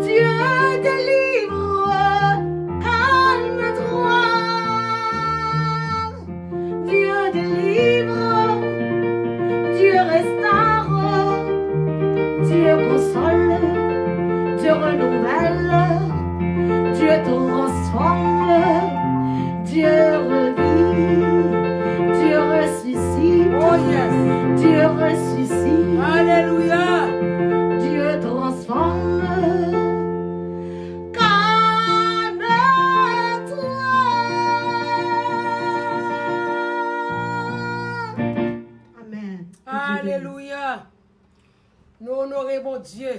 Dieu délivre, calme-toi. Dieu délivre, Dieu restaure, Dieu console, Dieu renouvelle, Dieu transforme, Dieu revit, Dieu ressuscite, Oh, yes. Dieu ressuscite, Alelouya. Dieu transforme. Calme-toi. Amen. Alelouya. Nou onore Bondye.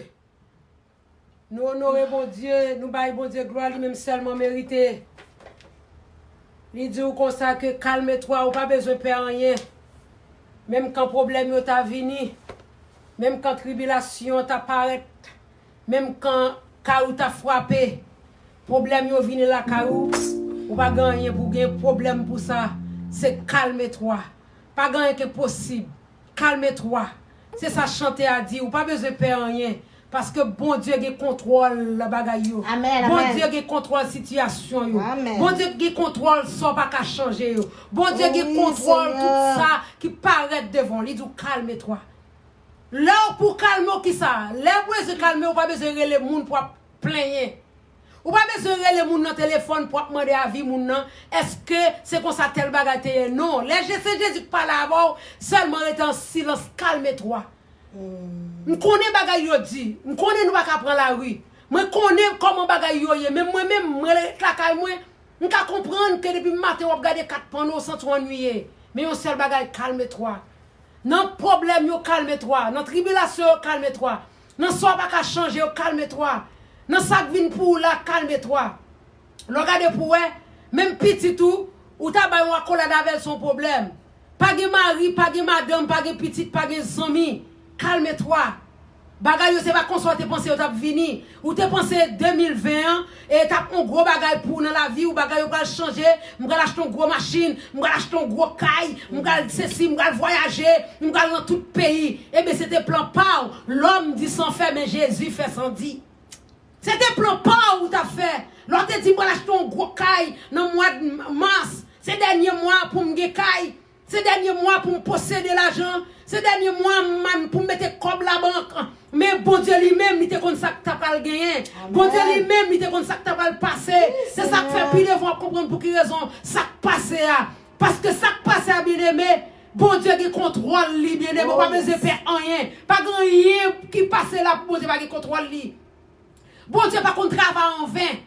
Nou onore Bondye, nou bay Bondye glwa, li menm sèlman merite. Li di w konsa ke kalme twa, ou pa bezwen pè anyen. Menm kan pwoblèm yo ta vini, Menm kan tribilasyon ta parèt, menm kan kay ou ta frape, pwoblèm yo vini lakay ou, ou pa gen anyen pou gen pwoblèm pou sa. Se kalme twa. Pa gen anyen ki enposib. Kalme twa. Se sa chante a di. Ou pa bezwen pè anyen. Paske Bondye gen kontwòl bagay yo. Amèn, amèn. Bondye gen kontwòl sitiyasyon yo. Amèn. Bondye gen kontwòl sa w pa ka chanje yo. Bondye gen kontwòl tout sa ki parèt devan w. Li di w kalme twa. Lè w pou kalme w kisa? Lè w bezwen kalme w, ou pa bezwen rele moun pou w ap plenyen. Ou pa bezwen rele moun nan telefòn pou w ap mande avi moun nan, èske se konsa tèl bagay te ye? Non. Lè Je- se Jezi k pale avè w, sèlman rete an silans, kalme twa. M konnen bagay yo di. M konnen nou pa ka pran lari. Mwen konnen kòman bagay yo ye. Men mwen menm, mwen ret lakay mwen. M ka konprann ke depi maten w ap gade kat panno, w santi w annuiye. Men yon sèl bagay, kalme twa. Nan pwoblèm yo, kalme twa. Nan tribilasyon yo, kalme twa. Nan sa w pa ka chanje yo, kalme twa. Nan sa k vin pou ou la, kalme twa. Lè w gade pou w wè, menm pitit ou, ou ta bay yon akolad avè l, se yon pwoblèm. Pa gen mari, pa gen madanm, pa gen pitit, pa gen zanmi. Kalme twa. Bagay yo se pa konsa w te panse yo t ap vini. Ou te panse de mil ven an, e t ap yon gwo bagay pou w nan lavi w, bagay yo pral chanje, m pral achte yon gwo machin, m pral achte yon gwo kay, m pral sesi, m pral vwayaje, m pral nan tout peyi. Ebyen, se te plan pa w. Lòm di san fè, men Jezi fè san di. Se te plan pa w ou t ap fè. Lè w te di, "M pral achte yon gwo kay nan mwa mas, se dènye mwa pou m gen kay." Se dènye mwa pou m posede lajan. Se dènye mwa m, pou m mete kòb labank. Men Bondye li menm, li te konn sa k ta pral genyen. Amèn. Bondye li menm, li te konn sa k ta pral pase. Se sa k fè pi devan w ap konprann pou ki rezon sa k pase a. Paske sa k pase a, byeneme, Bondye gen kontwòl li, byeneme. Ou pa bezwen pè anyen. Pa gen anyen ki pase la pou Bondye pa gen kontwòl li. Bondye pa konn travay anven.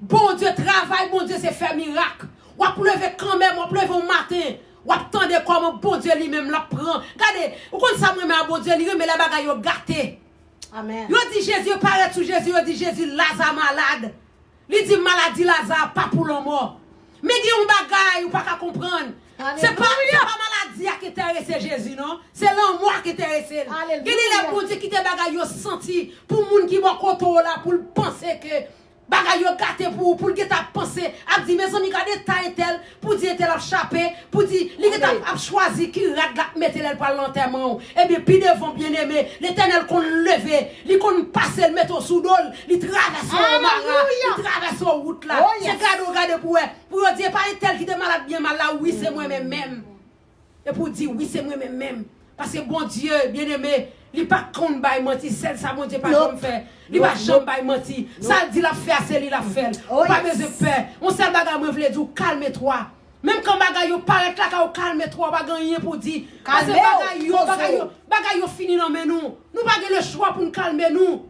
Bondye travay, Bondye se fè mirak. W ap leve kanmenm, w ap leve yon maten, w ap tande kòman Bondye li menm l ap pran. Gade, ou konn sa m renmen a Bondye, li renmen lè bagay yo gate. Amèn. Yo di Jezi, yo parèt sou Jezi, yo di Jezi, Laza malad. Li di maladi Laza pa pou lanmò. Men gen yon bagay ou pa ka konprann. Se pa, se pa maladi a ki enterese Jezi, non. Se lanmò a ki enterese l. Gen de lè Bondye kite bagay yo santi pou moun ki bò kote w la, pou l panse ke bagay yo gate pou ou, pou l gentan ap panse, ap di, "Mezanmi, gade ta entèl, pou di entèl ap chape, pou di li gentan ap, ap chwazi ki rad l ap mete lè l pral nan antèman w." Ebyen, pi devan, byeneme, Letènèl konn leve, li konn pase l, mete w sou do l, li travèse w o mara, li travèse w o wout la. Se gade w gade pou wè. Pou yo di, "E pa entèl ki te malad byen mal la?" Wi, se mwen menm menm. E pou di, "Wi, se mwen menm menm." Paske Bondye, byeneme, li pa konn bay manti. Sèl sa Bondye pa janm fè. Li pa janm bay manti. Sa l di l ap fè a, se li l ap fè l. Ou pa bezwen pè. Yon sèl bagay mwen vle di w, kalme twa. Menm kan bagay yo parèt lakay ou, kalme twa, ou pa gen anyen pou di. Paske bagay yo, bagay yo, bagay yo fini nan men nou. Nou pa gen lechwa pou n kalme nou.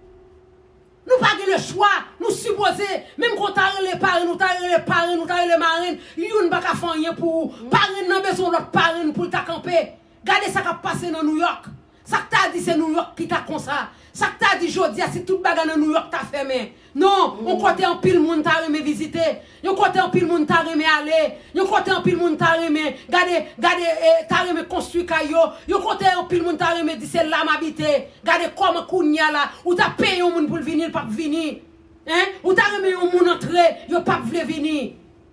Nou pa gen lechwa, nou sipoze, menm kan w ta rele parenn, ou ta rele parenn, ou ta rele marenn, youn pa ka fè anyen pou ou. Parenn nan bezwen lòt parenn pou l ta kanpe. Gade sa k ap pase nan Nouyòk. Sa k ta di se Nouyòk ki ta konsa. Sa k ta di jodi a si tout bagay nan Nouyòk ta fèmen. Non, yon kote anpil moun ta renmen vizite. Yon kote anpil moun ta renmen ale. Yon kote anpil moun ta renmen, gade, gade, eh, ta renmen konstwi kay yo. Yon kote anpil moun ta renmen di se la m abite. Gade kòman kounye a la, ou ta peye yon moun pou l vini, l p ap vini. Hein? Ou ta renmen yon moun antre, yo p ap vle vini.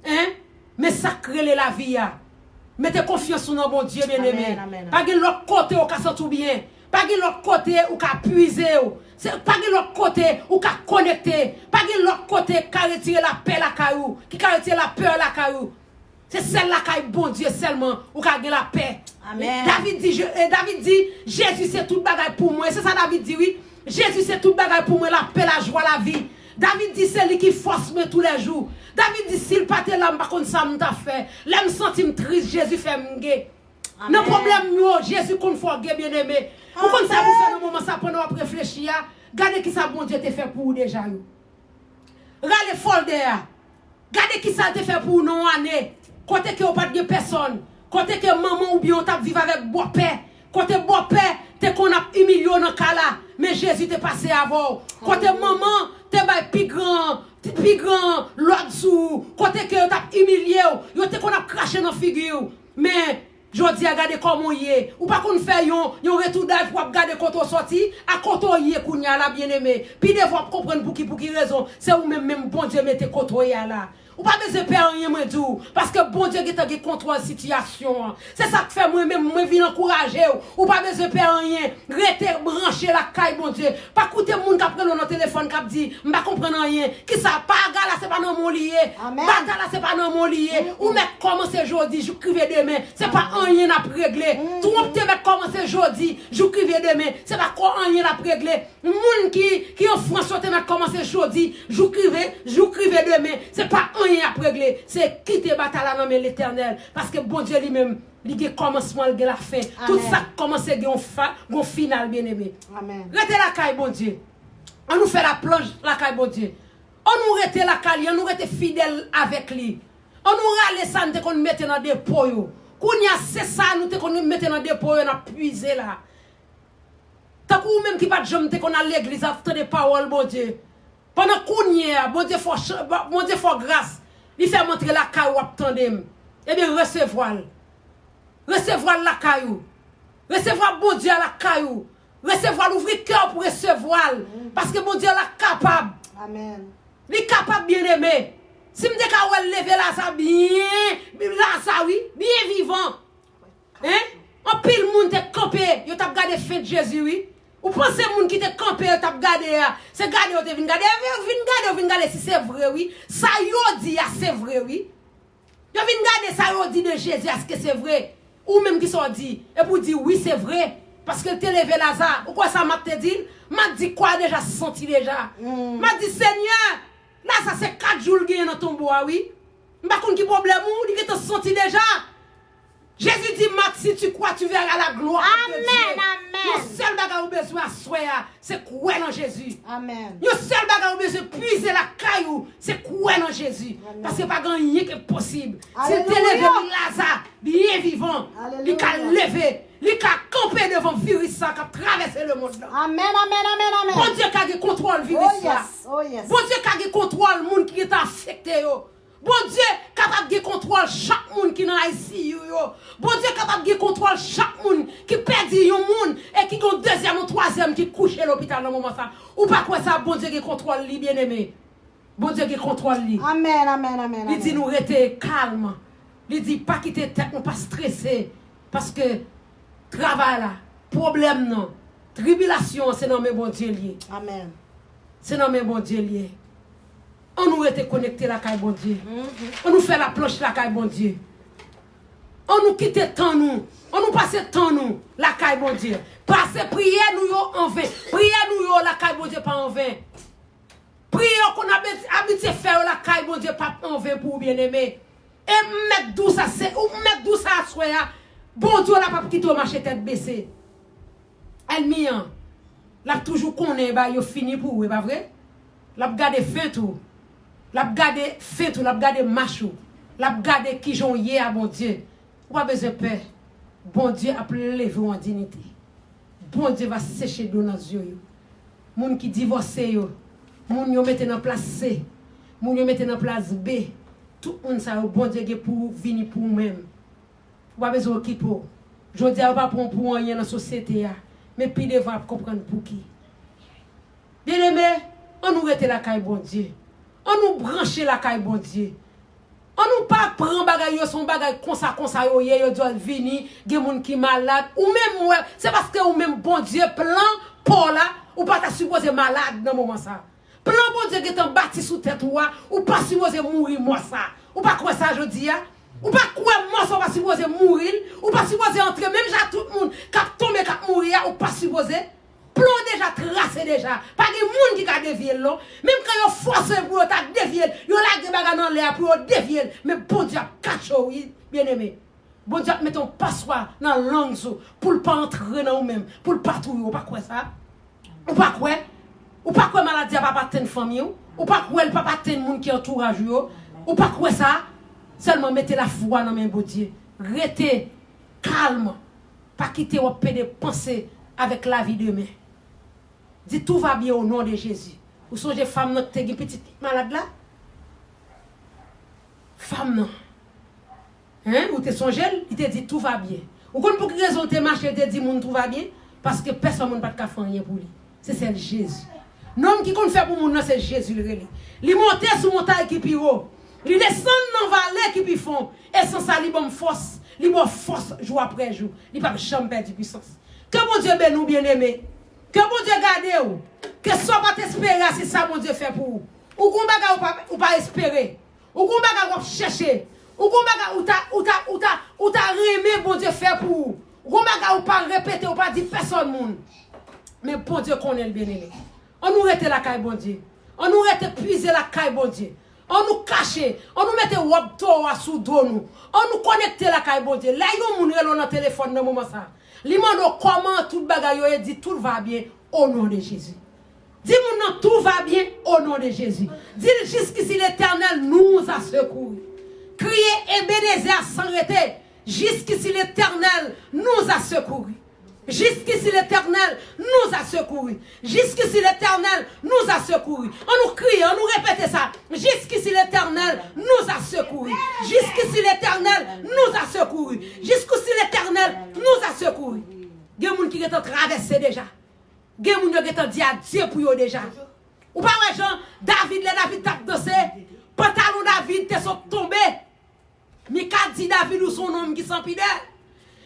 Hein? Men sa k rele lavi a. Mete konfyans ou nan Bondye, byeneme. Amèn, amèn, amèn. Pa gen lòt kote ou ka santi w byen. Pa gen lòt kote ou ka pwize w. Se, pa gen lòt kote ou ka konekte. Pa gen lòt kote k ka retire lapè lakay ou, ki ka retire lapè lakay ou. Se sèl lakay Bondye sèlman ou ka gen lapè. Amèn. David di, Je- eh, David di, "Jezi se tout bagay pou mwen." Se sa David di, wi. "Jezi se tout bagay pou mwen, lapè, lajwa, lavi." David di, "Se li ki fòs mwen toulèjou." David di, "Si l pa te la, m pa konn sa m t ap fè. Lè m santi m tris, Jezi fè m ge." Nan pwoblèm yo, Jezi konn fè w ge, byeneme. Ou konn sa pou fè nan moman sa pandan w ap reflechi a. Gade kisa Bondye te fè pou ou deja yo. Rale fòldè a. Gade kisa l te fè pou ou nan yon ane. Kote ke ou pa t gen pèsòn. Kote ke manman oubyen ou t ap viv avèk bòpè. Kote bòpè te konn ap imilye w nan kay la. Men Jezi te pase avè w. Kote manman te bay pi gran, pi gran lòd sou ou. Kote ke yo t ap imilye w. Yo te konn ap krache nan figi w. Men Jodi a, gade kòman w ye. Ou pa konn fè yon, yon retounaj pou w ap gade kote w sòti, a kote w ye kounye a la, byeneme. Pi devan w ap konprann pou ki, pou ki rezon se ou menm, menm Bondye mete kote w ye a la. Ou pa bezwen pè anyen, mwen di w, paske Bondye gentan gen kontwòl sitiyasyon an. Se sa k fè mwen menm, mwen vin ankouraje w. Ou pa bezwen pè anyen. Rete branche lakay Bondye. Pa koute moun k ap rele w nan telefòn k ap di, "M pa konprann anyen." Kisa? Paga la se pa nan men w li ye. Amen. Batay la se pa nan men w li ye. Ou mèt kòmanse jodi, jouk rive demen. Se pa anyen n ap regle. Twonp te mèt kòmanse jodi, jouk rive demen. Se pa ko anyen n ap regle. Moun ki, ki an Frans yo te mèt kòmanse jodi, jouk rive, jouk rive demen. Se pa anyen y ap regle. Se kite batay la nan men Letènèl. Paske Bondye li menm, li gen kòmansman, li gen lafen. Tout sa k kòmanse gen yon fa, gen yon final, byeneme. Rete lakay Bondye. An nou fè laplanch lakay Bondye. An nou rete lakay li, an nou rete fidèl avèk li. An nou rale sa n te konn mete nan depo yo. Kounye a, se sa nou te konn mete nan depo yo, n ap pwize la. Tankou ou menm ki pa t janm te konn al legliz, ap tande pawòl Bondye. Pandan kounye a, Bondye fè w chan-, Bondye fè w gras. Li fè m antre lakay ou, w ap tande m. Ebyen, resevwa l. Resevwa l lakay ou. Resevwa Bondye a lakay ou. Resevwa l, ouvri kè w pou resevwa l. Paske Bondye la kapab. Amen. Li kapab, byeneme. Si m te ka wè l leve Laza byen, Laza wi, byen vivan. Hein? Anpil moun te kanpe, yo t ap gade fent Jezi wi. Ou panse moun ki te kanpe yo t ap gade a, se gade yo te vin gade? Yo vin gade, yo vin gade si se vre wi. Sa yo di a se vre wi. Yo vin gade sa yo di de Jezi, èske se vre? Ou menm ki sa w di? Epi w di wi se vre. Paske l te leve Laza. Ou kwè sa Mat te di l? Mat di kò a deja santi deja. Mat di, Senyè, Laza se kat jou l genyen nan tonbo a wi. M pa konn ki pwoblèm ou, li gentan santi deja. Jezi di, Mat, si tu crois, tu verras la gloire de Dieu. Yon sèl bagay ou bezwen aswè a, se kwè nan Jezi. Yon sèl bagay ou bezwen pwize lakay ou, se kwè nan Jezi. Paske pa gen anyen ki enposib. Si l te leve Laza byen vivan, li ka leve, li ka kanpe devan viris sa k ap travèse lemonn nan. Bondye ka gen kontwòl viris la. Bondye ka gen kontwòl moun ki gentan afekte yo. Bondye kapab gen kontwòl chak moun ki nan I C U yo. Bondye kapab gen kontwòl chak moun ki pèdi yon moun e ki gen yon dezyèm, yon twazyèm ki kouche lopital nan moman sa. Ou pa kwè sa? Bondye gen kontwòl li, byeneme. Bondye gen kontwòl li. Amen, amen, amen. Li di nou rete kalm. Li di pa kite tèt nou pa strese. Paske travay la, pwoblèm nan, tribilasyon an se nan men Bondye l ye. Amen. Se nan men Bondye l ye. An nou rete konekte lakay Bondye. An nou fè laplanch lakay Bondye. An nou kite tan nou. An nou pase tan nou lakay Bondye. Pase priyè nou yo anven. Priyè nou yo lakay Bondye pa anven. Priyè w konn abit-, abitye fè yo lakay Bondye p ap anven pou ou, byeneme. E m mèt di w sa, se, ou mèt di w sa aswè a, Bondye w la p ap kite w mache tèt bese. Ènmi an, l ap toujou konnen bagay yo fini pou ou, e pa vre? L ap gade fent ou. L ap gade fent ou, l ap gade mach ou. L ap gade kijan w ye a Bondye. Ou pa bezwen pè. Bondye ap leve w an diyite. Bondye va seche dlo nan zye yo. Moun ki divòse yo, moun yo mete nan plas C, moun yo mete nan plas B, tout moun sa yo, Bondye gen pou vini pou ou menm. Ou pa bezwen okipe w. Jodi a, yo pa pran w pou anyen nan sosyete a, men pi devan ap konprann pouki. Byeneme, an nou rete lakay Bondye. An nou branche lakay Bondye. An nou pa pran bagay yo, se yon bagay konsa, konsa yo ye, yo di w vini, gen moun ki malad. Ou menm, ou wè, se paske ou menm Bondye plan pa w la, ou pa ta sipoze malad nan moman sa. Plan Bondye gentan bati sou tèt ou a, ou pa sipoze mouri mò sa. Ou pa kwè sa jodi a? Ou pa kwè mò sa ou pa sipoze mouri l? Ou pa sipoze antre menm jan tout moun k ap tonbe, k ap mouri a, ou pa sipoze? Plan w deja trase deja. Pa gen moun ki ka devye l non. Menm kan yo fòse pou yo ta devye l, yo lage bagay nan lè a pou yo devye l. Men Bondye ap katche w wi, byeneme. Bondye ap mete yon paswa nan lang ou pou l pa antre nan ou menm, pou l pa touye w. Ou pa kwè sa? Ou pa kwè? Ou pa kwè maladi a p ap atenn fanmi w? Ou pa kwè l p ap atenn moun ki antouraj ou yo? Ou pa kwè sa? Sèlman mete lafwa nan men Bondye. Rete kalm. Pa kite w ap pede panse avèk lavi demen. Di, tout va bien au nom de Jésus. Ou sonje fanm nan ki te gen pitit malad la? Fanm nan. Hein? Ou te sonje l? Li te di, "Tout va bien." Ou konn pou ki rezon l te mache, l te di moun, "Tout va bien"? Paske pèsonn moun pa t ka fè anyen pou li. Se sèl Jezi. Nonm ki konn fè pou moun nan, se Jezi l rele. Li monte sou montay ki pi wo. Li desann nan vale ki pi fon. E san sa, li ban m fòs. Li ba w fòs jou apre jou. Li p ap janm pèdi pwisans. Ke Bondye beni w, byeneme. Ke Bondye gade w. Ke sa w pa t espere a, se sa Bondye fè pou ou. Ou gon bagay ou pa, ou pa espere. Ou gon bagay w ap chèche. Ou gon bagay ou ta, ou ta, ou ta, ou ta renmen Bondye fè pou ou. Ou gon bagay ou pa repete, ou pa di pèsonn moun. Men Bondye konnen l, byeneme. Ann nou rete lakay Bondye. Ann nou rete pwize lakay Bondye. Ann nou kache. Ann nou mete wòb towo a sou do nou. Ann nou konekte lakay Bondye. Lè yon moun rele w nan telefòn nan moman sa a, li mande w kòman tout bagay yo ye, di, "Tout va bien, au nom de Jésus." Di moun nan, "Tout va bien, au nom de Jésus." Di l, "Jusqu'ici, l'Éternel nous a secourus." Kriye, "Ebenezè" san rete. "Jusqu'ici, l'Éternel nous a secourus." Jusqu'ici, l'Éternel nous a secourus. Jusqu'ici, l'Éternel nous a secourus. Ann nou kriye, ann nou repete sa. "Jusqu'ici, l'Éternel nous a secourus. Jusqu'ici, l'Éternel nous a secourus. Jusqu'ici, l'Éternel nous a secourus." Gen moun ki gentan travèse deja. Gen moun yo gentan di adye pou yo deja. Ou pa wè jan David, lè David t ap danse, pantalon David te sot tonbe. Mika di David, "Ou se yon nonm ki san pidè.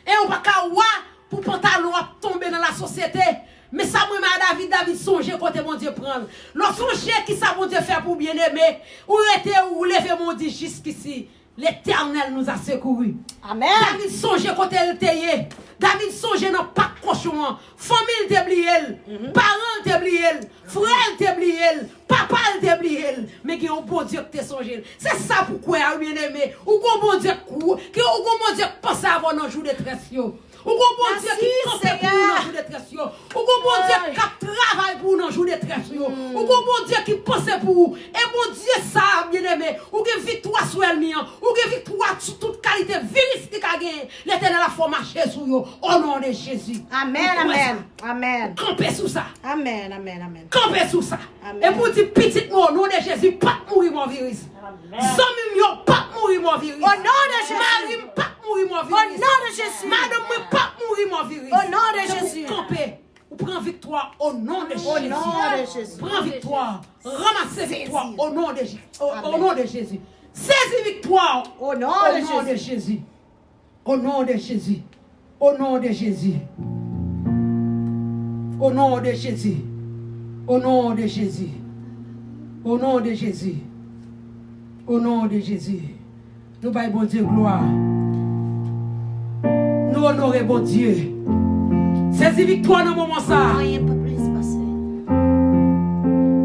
E ou pa ka wa pou pantalon ap tonbe nan lasosyete." Men sa m renmen a David, David sonje kote Bondye pran l. Lè w sonje ki sa Bondye fè pou w, byeneme, ou rete, ou leve men w di, "Jusqu'ici, l'Éternel nous a secourus." Amèn. David sonje kote l te ye. David sonje nan pak kochon an. Fanmi l te bliye l. Paran l te bliye l. Frè l te bliye l. Papa l te bliye l. Men gen yon Bondye ki te sonje l. Se sa pou kwè a, wi, byeneme. Ou gon Bondye ki, ki, ou gon Bondye ki panse avè w nan jou detrès yo. Ou gon Bondye ki kanpe pou ou nan jou detrès yo. Ou gon Bondye k ap travay pou ou nan jou detrès yo. Ou gon Bondye ki panse pou ou. E Bondye sa a, byeneme, ou gen viktwa sou ènmi an. Ou gen viktwa sou tout kalite viris li ka genyen. Letènèl ap fè w mache sou yo. O non de Jezi. Amèn, amèn, amèn. Kanpe sou sa. Amèn, amèn, amèn. Kanpe sou sa. Amèn. Epi w di, "Pitit mwen, o non de Jezi, p ap mouri mò viris. Zanmi m yo p ap mouri mò viris. O non de Jezi. Mari m p ap mouri mò viris. O non de Jezi. Madanm mwen p ap mouri mò viris." O non de Jezi. Epi w kanpe. Ou pran viktwa o non de Jezi. O non de Jezi. Pran viktwa. Ranmase viktwa o non de Je-, o, o non de Jezi. Sezi viktwa o non de Jezi. O non de Jezi. O non de Jezi. O non de Jezi. O non de Jezi. O non de Jezi. O non de Jezi. Nou bay Bondye glwa. Nou onore Bondye. Sezi viktwa nan moman sa a. Anyen pa plis pase.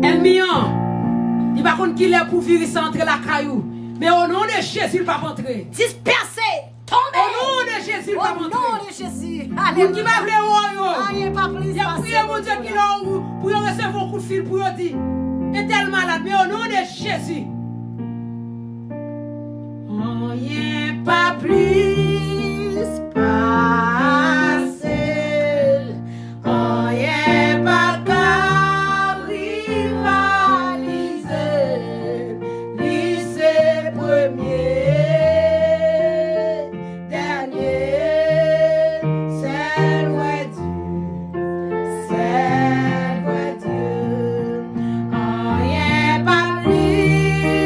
Ènmi an, li pa konn kilè pou viris la antre lakay ou. Men o non de Jezi, l p ap antre. Dispèse, tonbe. O non de Jezi, l p ap antre. O non de Jezi. Moun ki pa vle wè w yo. Anyen pa plis pase. Y ap priye Bondye kilè pou yo resevwa yon kout fil pou yo di, entèl malad, men o non de Jezi. Anyen pa plis pase l. Anyen pa ka rivalize l. Li se premye, dènye, sèl vrè Dye, sèl vrè Dye. Anyen pa plis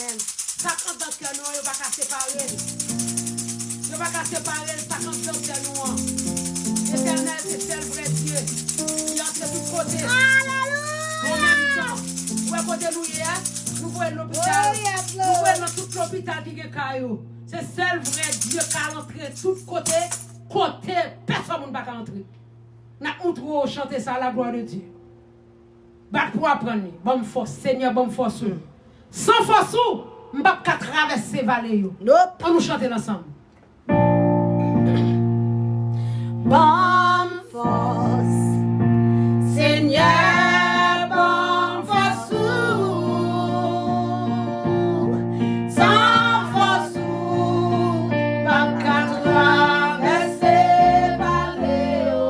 Sa k anndan kè nou an, yo pa ka separe l. Yo pa ka separe l, sa k anndan kè nou an. Letènèl se sèl vrè Dye. Li antre tout kote. An menm tan, ou wè kote nou ye a? Nou voye l lopital. Nou voye l nan tout lopital ki gen ka yo. Se sèl vrè Dye k al antre tout kote, kote pèsòn moun pa ka antre. N ap moutre w chante sa, la gloire de Dieu. Bat pou aprann li. Ban m fòs, Senyè, ban m fòs ou. San fòs ou, m p ap ka travèse vale yo. Nope. Ann nou chante l ansanm. Ban m fòs, Senyè, ban m fòs ou. San fòs ou, m p ap ka travèse vale yo.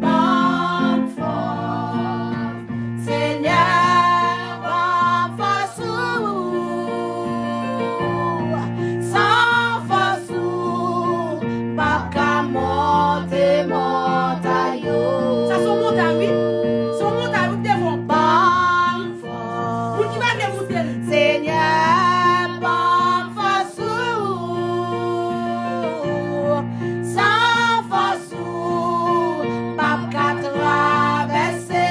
Ban m fòs, Senyè, ban m fòs ou. San fòs ou, m p ap ka monte montay yo. Sa se yon montay, wi. Se yon montay, wi, devan. Ban m fòs. Moun ki pa vle moute l. Senyè, ban m fòs ou. San fòs ou, m p ap ka travèse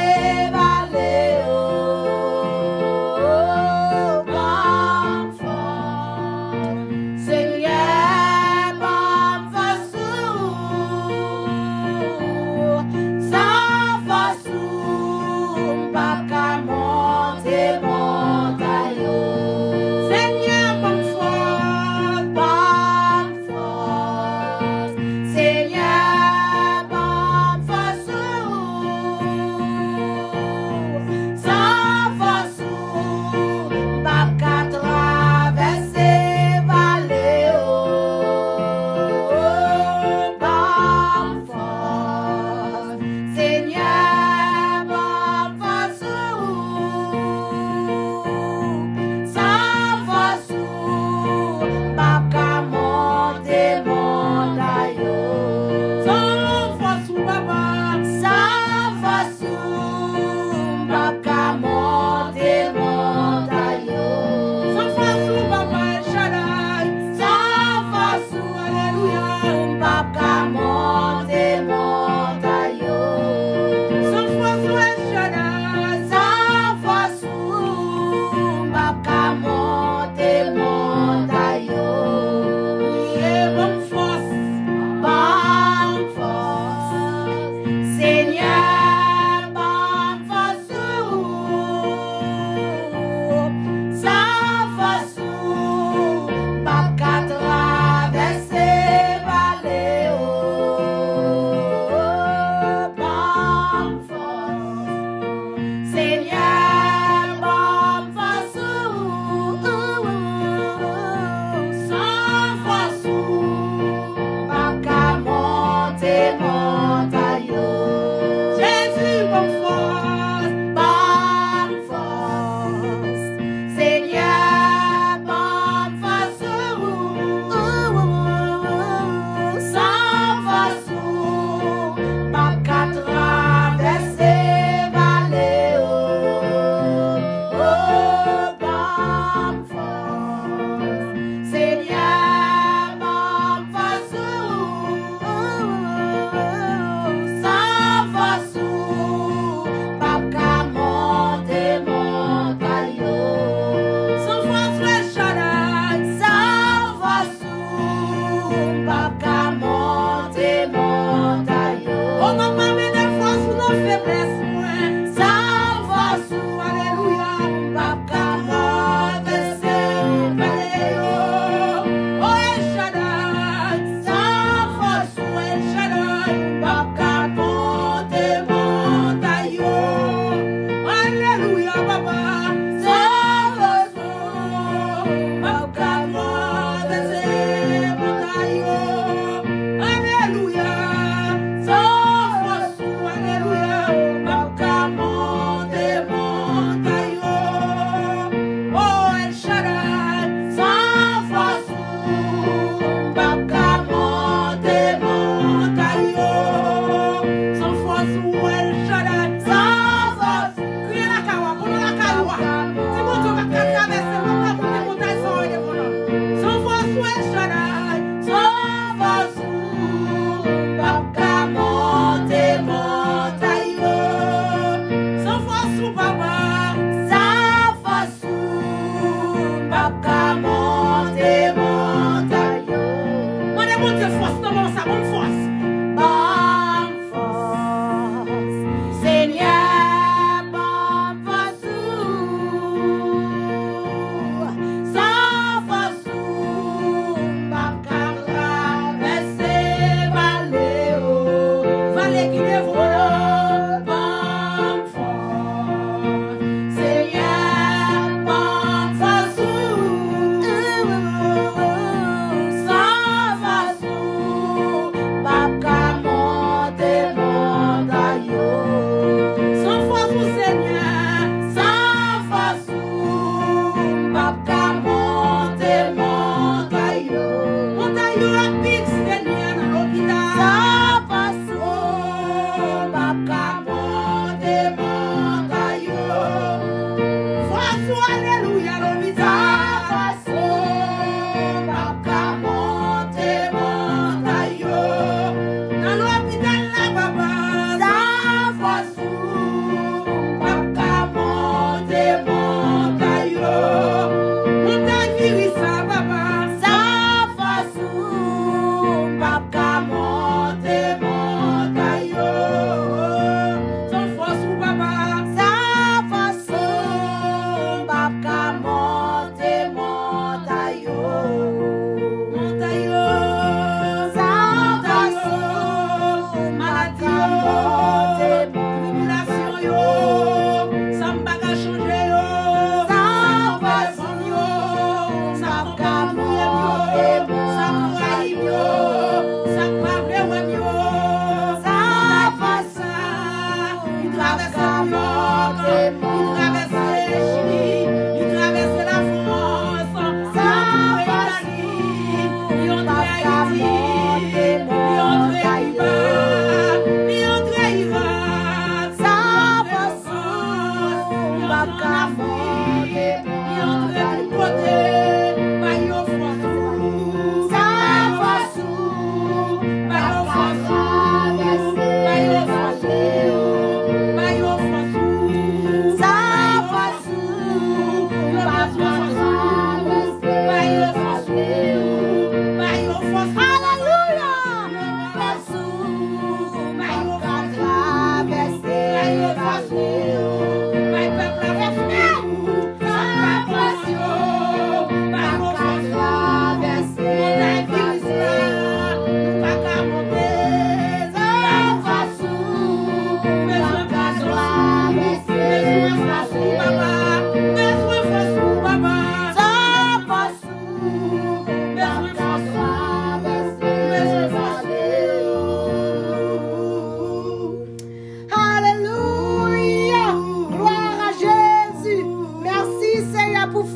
vale yo. Ban m fòs, Senyè, ban m fòs ou. San fòs ou, m p ap ka monte montay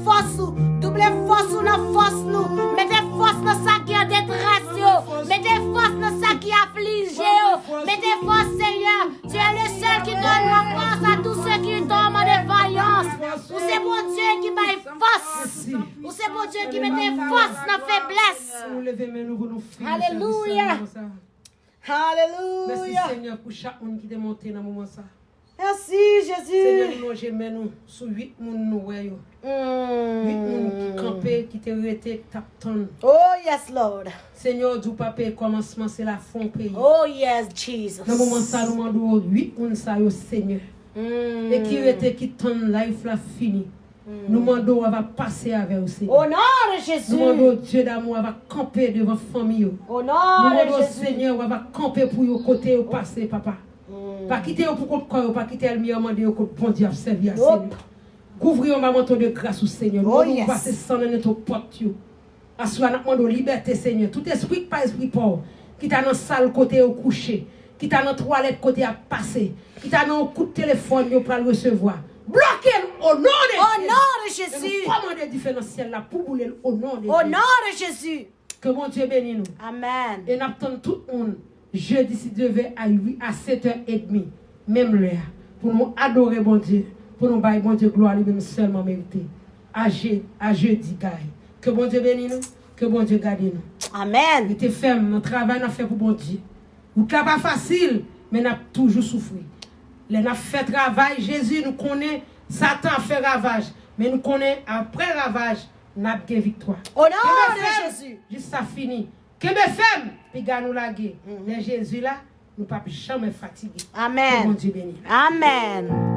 Fòs ou, double fòs ou nan fòs nou. Mete fòs nan sa ki an detrès yo. Mete fòs nan sa ki aflije yo. Mete fòs, Senyè. Tu es le seul qui donne la force à tous ceux qui tombent en défaillance. Ou se Bondye ki bay fòs. Ou se Bondye ki mete fòs nan feblès. Nou leve men nou pou nou fini sèvis la nan moman sa. Alelouya. Mèsi, Senyè, pou chak moun ki te monte nan moman sa. Mèsi, Jezi. Senyè, nou lonje men nou sou uit moun nou wè yo. Uit moun ki kanpe, ki te rete, ki t ap tann. Oh, yes, Lord. Senyè, w di w pa peye kòmansman, se lafen w peye. Oh, yes, Jesus. Nan moman sa, nou mande w uit moun sa yo, Senyè. E ki rete, ki tann life la fini. Nou mande w, a va pase avè yo, Senyè. Au nom de Jésus. Nou mande w, Dye damou, a va kanpe devan fanmi yo. Au nom de Jésus. Nou mande w, Senyè, w a va kanpe pou yo kote yo pase, papa. Pa kite yo pou kont kò yo, pa kite ènmi an mande yo kot Bondye ap sèvi a, Senyè. Kouvri yo anba manto de gras ou, Senyè. Nou mande w pase san nan nèt pòt yo. Aswè a, n ap mande w libète, Senyè. Tout espri k pa espri pa w, ki ta nan sal kote yo kouche, ki ta nan twalèt kote y ap pase, ki ta nan yon kout telefòn yo pral resevwa, bloke l o non de Jezi. Au nom de Jésus. E nou kòmande dife nan syèl la pou boule l o non de Jezi. Au nom de Jésus. Ke Bondye beni nou. Amen. E n ap tann tout moun jedi, si Dye vle, a uit, a sèt è edmi, menm lè a, pou nou adore Bondye, pou nou bay Bondye glwa li menm sèlman merite. A je-, a jedi, guys. Ke Bondye beni nou, ke Bondye gade nou. Amen. Rete fèm nan travay n ap fè pou Bondye. Wout la pa fasil, men n ap toujou soufri. Lè n ap fè travay Jezi, nou konnen Satan ap fè ravaj, men nou konnen apre ravaj, n ap gen viktwa. Au nom de Jésus. Kenbe fèm jis sa fini. Kenbe fèm, piga nou lage. Lè Jezi la, nou p ap janmen fatige. Amen. Ke Bondye beni. Amen.